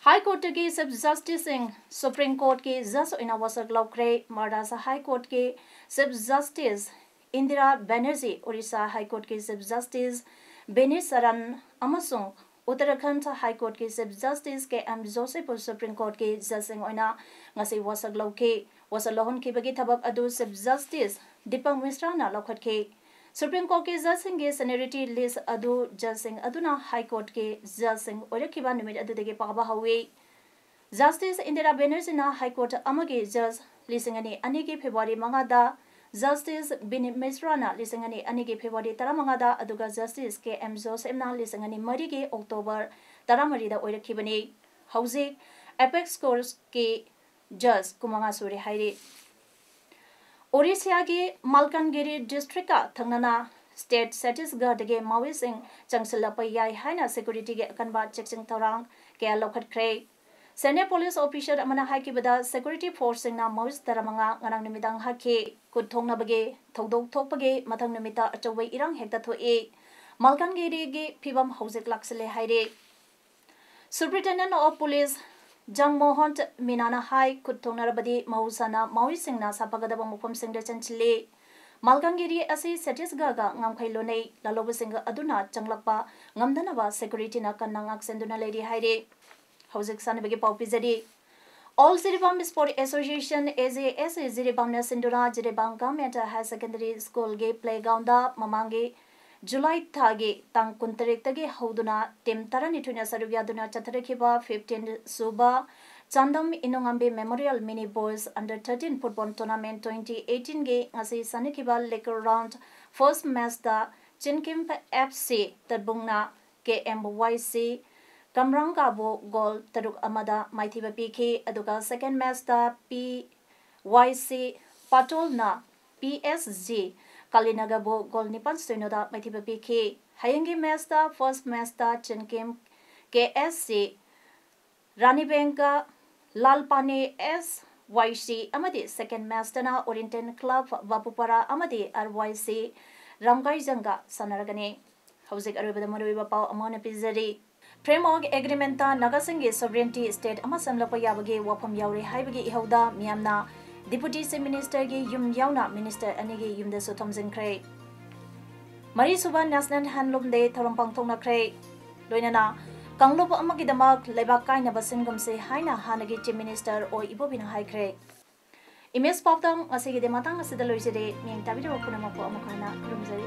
High Courtꯇꯒꯤ Chief Justiceꯁꯤꯡ Supreme Courtꯀꯤ judge ꯑꯣꯏꯅ ꯋꯥꯁꯛ ꯂꯧꯈ꯭ꯔꯦ꯫ Madras High Courtꯀꯤ Chief Justice Indira Banerjee, Orissa High Courtꯀꯤ Chief Justice Vineet Saran ꯑꯃꯁꯨꯡ Uttarakhand High Courtꯀꯤ Chief Justice K M Joshipꯄꯨ Supreme Courtꯀꯤ judgeꯁꯤꯡ ꯑꯣꯏꯅ ꯉꯁꯤ ꯋꯥꯁꯛ ꯂꯧꯈꯤ꯫ ꯋꯥꯁꯛ ꯂꯧꯍꯟꯈꯤꯕꯒꯤ ꯊꯕꯛ ꯑꯗꯨ Chief Justice Deepak Mishraꯅ ꯂꯧꯈꯠꯈꯤ꯫ Supreme Courtꯀꯤ judgeꯁꯤꯡꯒꯤ seniority list ꯑꯗꯨ judgeꯁꯤꯡ ꯑꯗꯨꯅ High Courtꯀꯤ judgeꯁꯤꯡ ꯑꯣꯏꯔꯛꯈꯤꯕ ꯅꯨꯃꯤꯠ ꯑꯗꯨꯗꯒꯤ ꯄꯥꯕ ꯍꯧꯏ꯫ Justice Indira Banerjeeꯅ High Court ꯑꯃꯒꯤ judge ꯂꯤꯁꯤꯡ ꯑꯅꯤ ꯑꯅꯤꯒꯤ February ꯃꯉꯥꯗ, Justice Vineet Mishraꯅ ꯂꯤꯁꯤꯡ ꯑꯅꯤ ꯑꯅꯤꯒꯤ February ꯇꯔꯥꯃꯉꯥꯗ, ꯑꯗꯨꯒ Justice K M Joshipꯅ ꯂꯤꯁꯤꯡ ꯑꯅꯤ ꯃꯔꯤꯒꯤ October ꯇꯔꯥꯃꯔꯤꯗ ꯑꯣꯏꯔꯛꯈꯤꯕꯅꯤ꯫ ꯍꯧꯖꯤꯛ Apex Courtꯀꯤ judge ꯀꯨꯟꯃꯉꯥ ꯁꯨꯔꯦ ꯍꯥꯏꯔꯤ꯫ ꯑꯣꯔꯤꯁꯥꯒꯤ ꯃꯥꯜꯀꯥꯟꯒꯤꯔꯤ ꯗꯤꯁꯇ꯭ꯔꯤꯛꯀ ꯊꯪꯅꯅ ꯁ꯭ꯇꯦꯠ ꯁꯇꯤꯁꯒꯔꯗꯒꯤ ꯃꯥꯋꯤꯁꯁꯤꯡ ꯆꯪꯁꯤꯜꯂꯛꯄ ꯌꯥꯏ ꯍꯥꯏꯅ ꯁꯦꯀ꯭ꯌꯨꯔꯤꯇꯤꯒꯤ ꯑꯀꯟꯕ ꯆꯦꯛꯁꯤꯟ ꯊꯧꯔꯥꯡ ꯀꯌꯥ ꯂꯧꯈꯠꯈ꯭ꯔꯦ꯫ ꯁꯦꯅꯤꯌꯔ ꯄꯨꯂꯤꯁ ꯑꯣꯐꯤꯁꯔ ꯑꯃꯅ ꯍꯥꯏꯈꯤꯕꯗ, ꯁꯦꯀ꯭ꯌꯨꯔꯤꯇꯤ ꯐꯣꯔꯁꯁꯤꯡꯅ ꯃꯥꯋꯤꯁ ꯇꯔꯥꯃꯉꯥ ꯉꯔꯥꯡ ꯅꯨꯃꯤꯗꯥꯡ ꯍꯥꯠꯈꯤ꯫ ꯈꯨꯠ ꯊꯣꯛꯅꯕꯒꯤ ꯊꯧꯗꯣꯛ ꯊꯣꯛꯄꯒꯤ ꯃꯊꯪ ꯅꯨꯃꯤꯠꯇ ꯑꯆꯧꯕ ꯏꯔꯥꯡ ꯍꯦꯛꯇ ꯊꯣꯛꯏ꯫ ꯃꯥꯜꯀꯥꯟꯒꯤꯔꯤꯒꯤ ꯐꯤꯕꯝ ꯍꯧꯖꯤꯛ ꯂꯥꯛꯁꯤꯜꯂꯦ ꯍꯥꯏꯔꯤ꯫ Superintendent of Police ꯖꯪꯃꯣꯍꯟ ꯃꯤꯅꯥꯅ ꯍꯥꯏ, ꯈꯨꯠ ꯊꯣꯛꯅꯔꯕꯗꯤ ꯃꯍꯧꯁꯥꯅ ꯃꯥꯋꯤꯁꯁꯤꯡꯅ ꯁꯥꯐꯒꯗꯕ ꯃꯐꯝꯁꯤꯡꯗ ꯆꯪꯁꯤꯜꯂꯤ꯫ ꯃꯥꯜꯀꯥꯟꯒꯤꯔꯤ ꯑꯁꯤ ꯁꯇꯤꯁꯒꯔꯒ ꯉꯝꯈꯩ ꯂꯣꯟꯅꯩ꯫ ꯂꯥꯜꯂꯧꯕꯁꯤꯡ ꯑꯗꯨꯅ ꯆꯪꯂꯛꯄ ꯉꯝꯗꯅꯕ ꯁꯦꯀ꯭ꯌꯨꯔꯤꯇꯤꯅ ꯀꯟꯅ ꯉꯥꯛꯁꯦꯟꯗꯨꯅ ꯂꯩꯔꯤ ꯍꯥꯏꯔꯤ꯫ ꯍꯧꯖꯤꯛ ꯁꯥꯟꯅꯕꯒꯤ ꯄꯥꯎ ꯄꯤꯖꯔꯤ꯫ All Jiribam Sport Association, A J S A, ꯖꯤꯔꯤꯕꯥꯝꯅ ꯁꯤꯟꯗꯨꯅ ꯖꯤꯔꯤꯕꯥꯝ ꯒꯚꯔꯟꯃꯦꯟꯠ ꯍꯥꯌꯔ ꯁꯦꯀꯦꯟꯗꯔꯤ ꯁ꯭ꯀꯨꯜꯒꯤ ꯄ꯭ꯂꯦꯒ꯭ꯔꯥꯎꯟꯗ ꯃꯃꯥꯡꯒꯤ ꯖꯨꯂꯥꯏ ꯊꯥꯒꯤ ꯇꯥꯡ ꯀꯨꯟꯇꯔꯦꯠꯇꯒꯤ ꯍꯧꯗꯨꯅ ꯇꯤꯝ ꯇꯔꯥꯅꯤꯊꯣꯏꯅ ꯁꯔꯨꯛ ꯌꯥꯗꯨꯅ ꯆꯠꯊꯔꯛꯈꯤꯕ fifteen ꯁꯨꯕ Chandam ꯏꯅꯨꯉꯥꯝꯕꯤ Memorial Mini Boys Under thirteen Football Tournament twenty eighteenꯒꯤ ꯉꯁꯤ ꯁꯥꯟꯅꯈꯤꯕ ꯂꯤꯒ ꯔꯥꯎꯟ ꯐꯥꯔꯁ ꯃꯦꯆꯇ ꯆꯤꯟꯀꯤꯝ F C ꯇꯠꯕꯨꯡꯅ K M Y C ꯀꯝꯔꯥꯡꯒꯥꯕꯨ ꯒꯣꯜ ꯇꯔꯨꯛ ꯑꯃꯗ ꯃꯥꯏꯊꯤꯕ ꯄꯤꯈꯤ꯫ ꯑꯗꯨꯒ ꯁꯦꯀꯦꯟ ꯃꯦꯆꯇ P Y C ꯄꯥꯇꯣꯜꯅ P S G ꯀꯥꯂꯤꯅꯒꯔꯕꯨ ꯒꯣꯜ ꯅꯤꯄꯥꯟ ꯁꯤꯅꯣꯗ ꯃꯥꯏꯊꯤꯕ ꯄꯤꯈꯤ꯫ ꯍꯌꯦꯡꯒꯤ ꯃꯦꯆꯇ, ꯐꯥꯔꯁ ꯃꯦꯆꯇ ꯆꯤꯟꯀꯤꯝ K S C ꯔꯥꯅꯤꯕꯦꯡꯒ ꯂꯥꯜꯄꯥꯅꯦ S Y C ꯑꯃꯗꯤ ꯁꯦꯀꯦꯟ ꯃꯦꯆꯇꯅ ꯑꯣꯔꯤꯌꯦꯟꯇꯦꯜ ꯀ꯭ꯂꯕ ꯕꯥꯄꯨꯄꯥꯔꯥ ꯑꯃꯗꯤ R Y C ꯔꯥꯝꯒꯥꯏꯖꯪꯒ ꯁꯥꯟꯅꯔꯒꯅꯤ꯫ ꯍꯧꯖꯤꯛ ꯑꯔꯣꯏꯕꯗ ꯃꯔꯨꯑꯣꯏꯕ ꯄꯥꯎ ꯑꯃ ꯑꯣꯏꯅ ꯄꯤꯖꯔꯤ꯫ Framework Agreementꯇ ꯅꯥꯒꯥꯁꯤꯡꯒꯤ sovereignty state ꯑꯃ ꯁꯦꯝꯂꯛꯄ ꯌꯥꯕꯒꯤ ꯋꯥꯐꯝ ꯌꯥꯎꯔꯦ ꯍꯥꯏꯕꯒꯤ ꯏꯍꯧꯗ ꯃꯤꯌꯥꯝꯅ Deputy Chief Ministerꯒꯤ ꯌꯨꯝ ꯌꯥꯎꯅ minister ꯑꯅꯤꯒꯤ ꯌꯨꯝꯗꯁꯨ ꯊꯣꯝꯖꯤꯟꯈ꯭ꯔꯦ꯫ ꯃꯔꯤꯁꯨꯕ National Handloom Day ꯊꯧꯔꯝ ꯄꯥꯡꯊꯣꯛꯅꯈ꯭ꯔꯦ꯫ ꯂꯣꯏꯅꯅ ꯀꯥꯡꯂꯨꯞ ꯑꯃꯒꯤꯗꯃꯛ ꯂꯩꯕꯥꯛ ꯀꯥꯏꯅꯕ ꯁꯤꯟꯒꯨꯝꯁꯤ ꯍꯥꯏꯅ ꯍꯥꯟꯅꯒꯤ Chief Minister ꯑꯣ ꯏꯕꯣꯕꯤꯅ ꯍꯥꯏꯈ꯭ꯔꯦ꯫ Image ꯄꯥꯎꯗꯝ ꯉꯁꯤꯒꯤꯗꯤ ꯃꯇꯥꯡ ꯑꯁꯤꯗ ꯂꯣꯏꯖꯔꯦ꯫ ꯃꯤꯠꯌꯦꯡ ꯇꯥꯕꯤꯔꯤꯕ ꯄꯨꯝꯅꯃꯛꯄꯨ ꯑꯃꯨꯛ ꯍꯟꯅ ꯈꯨꯔꯨꯝꯖꯔꯤ꯫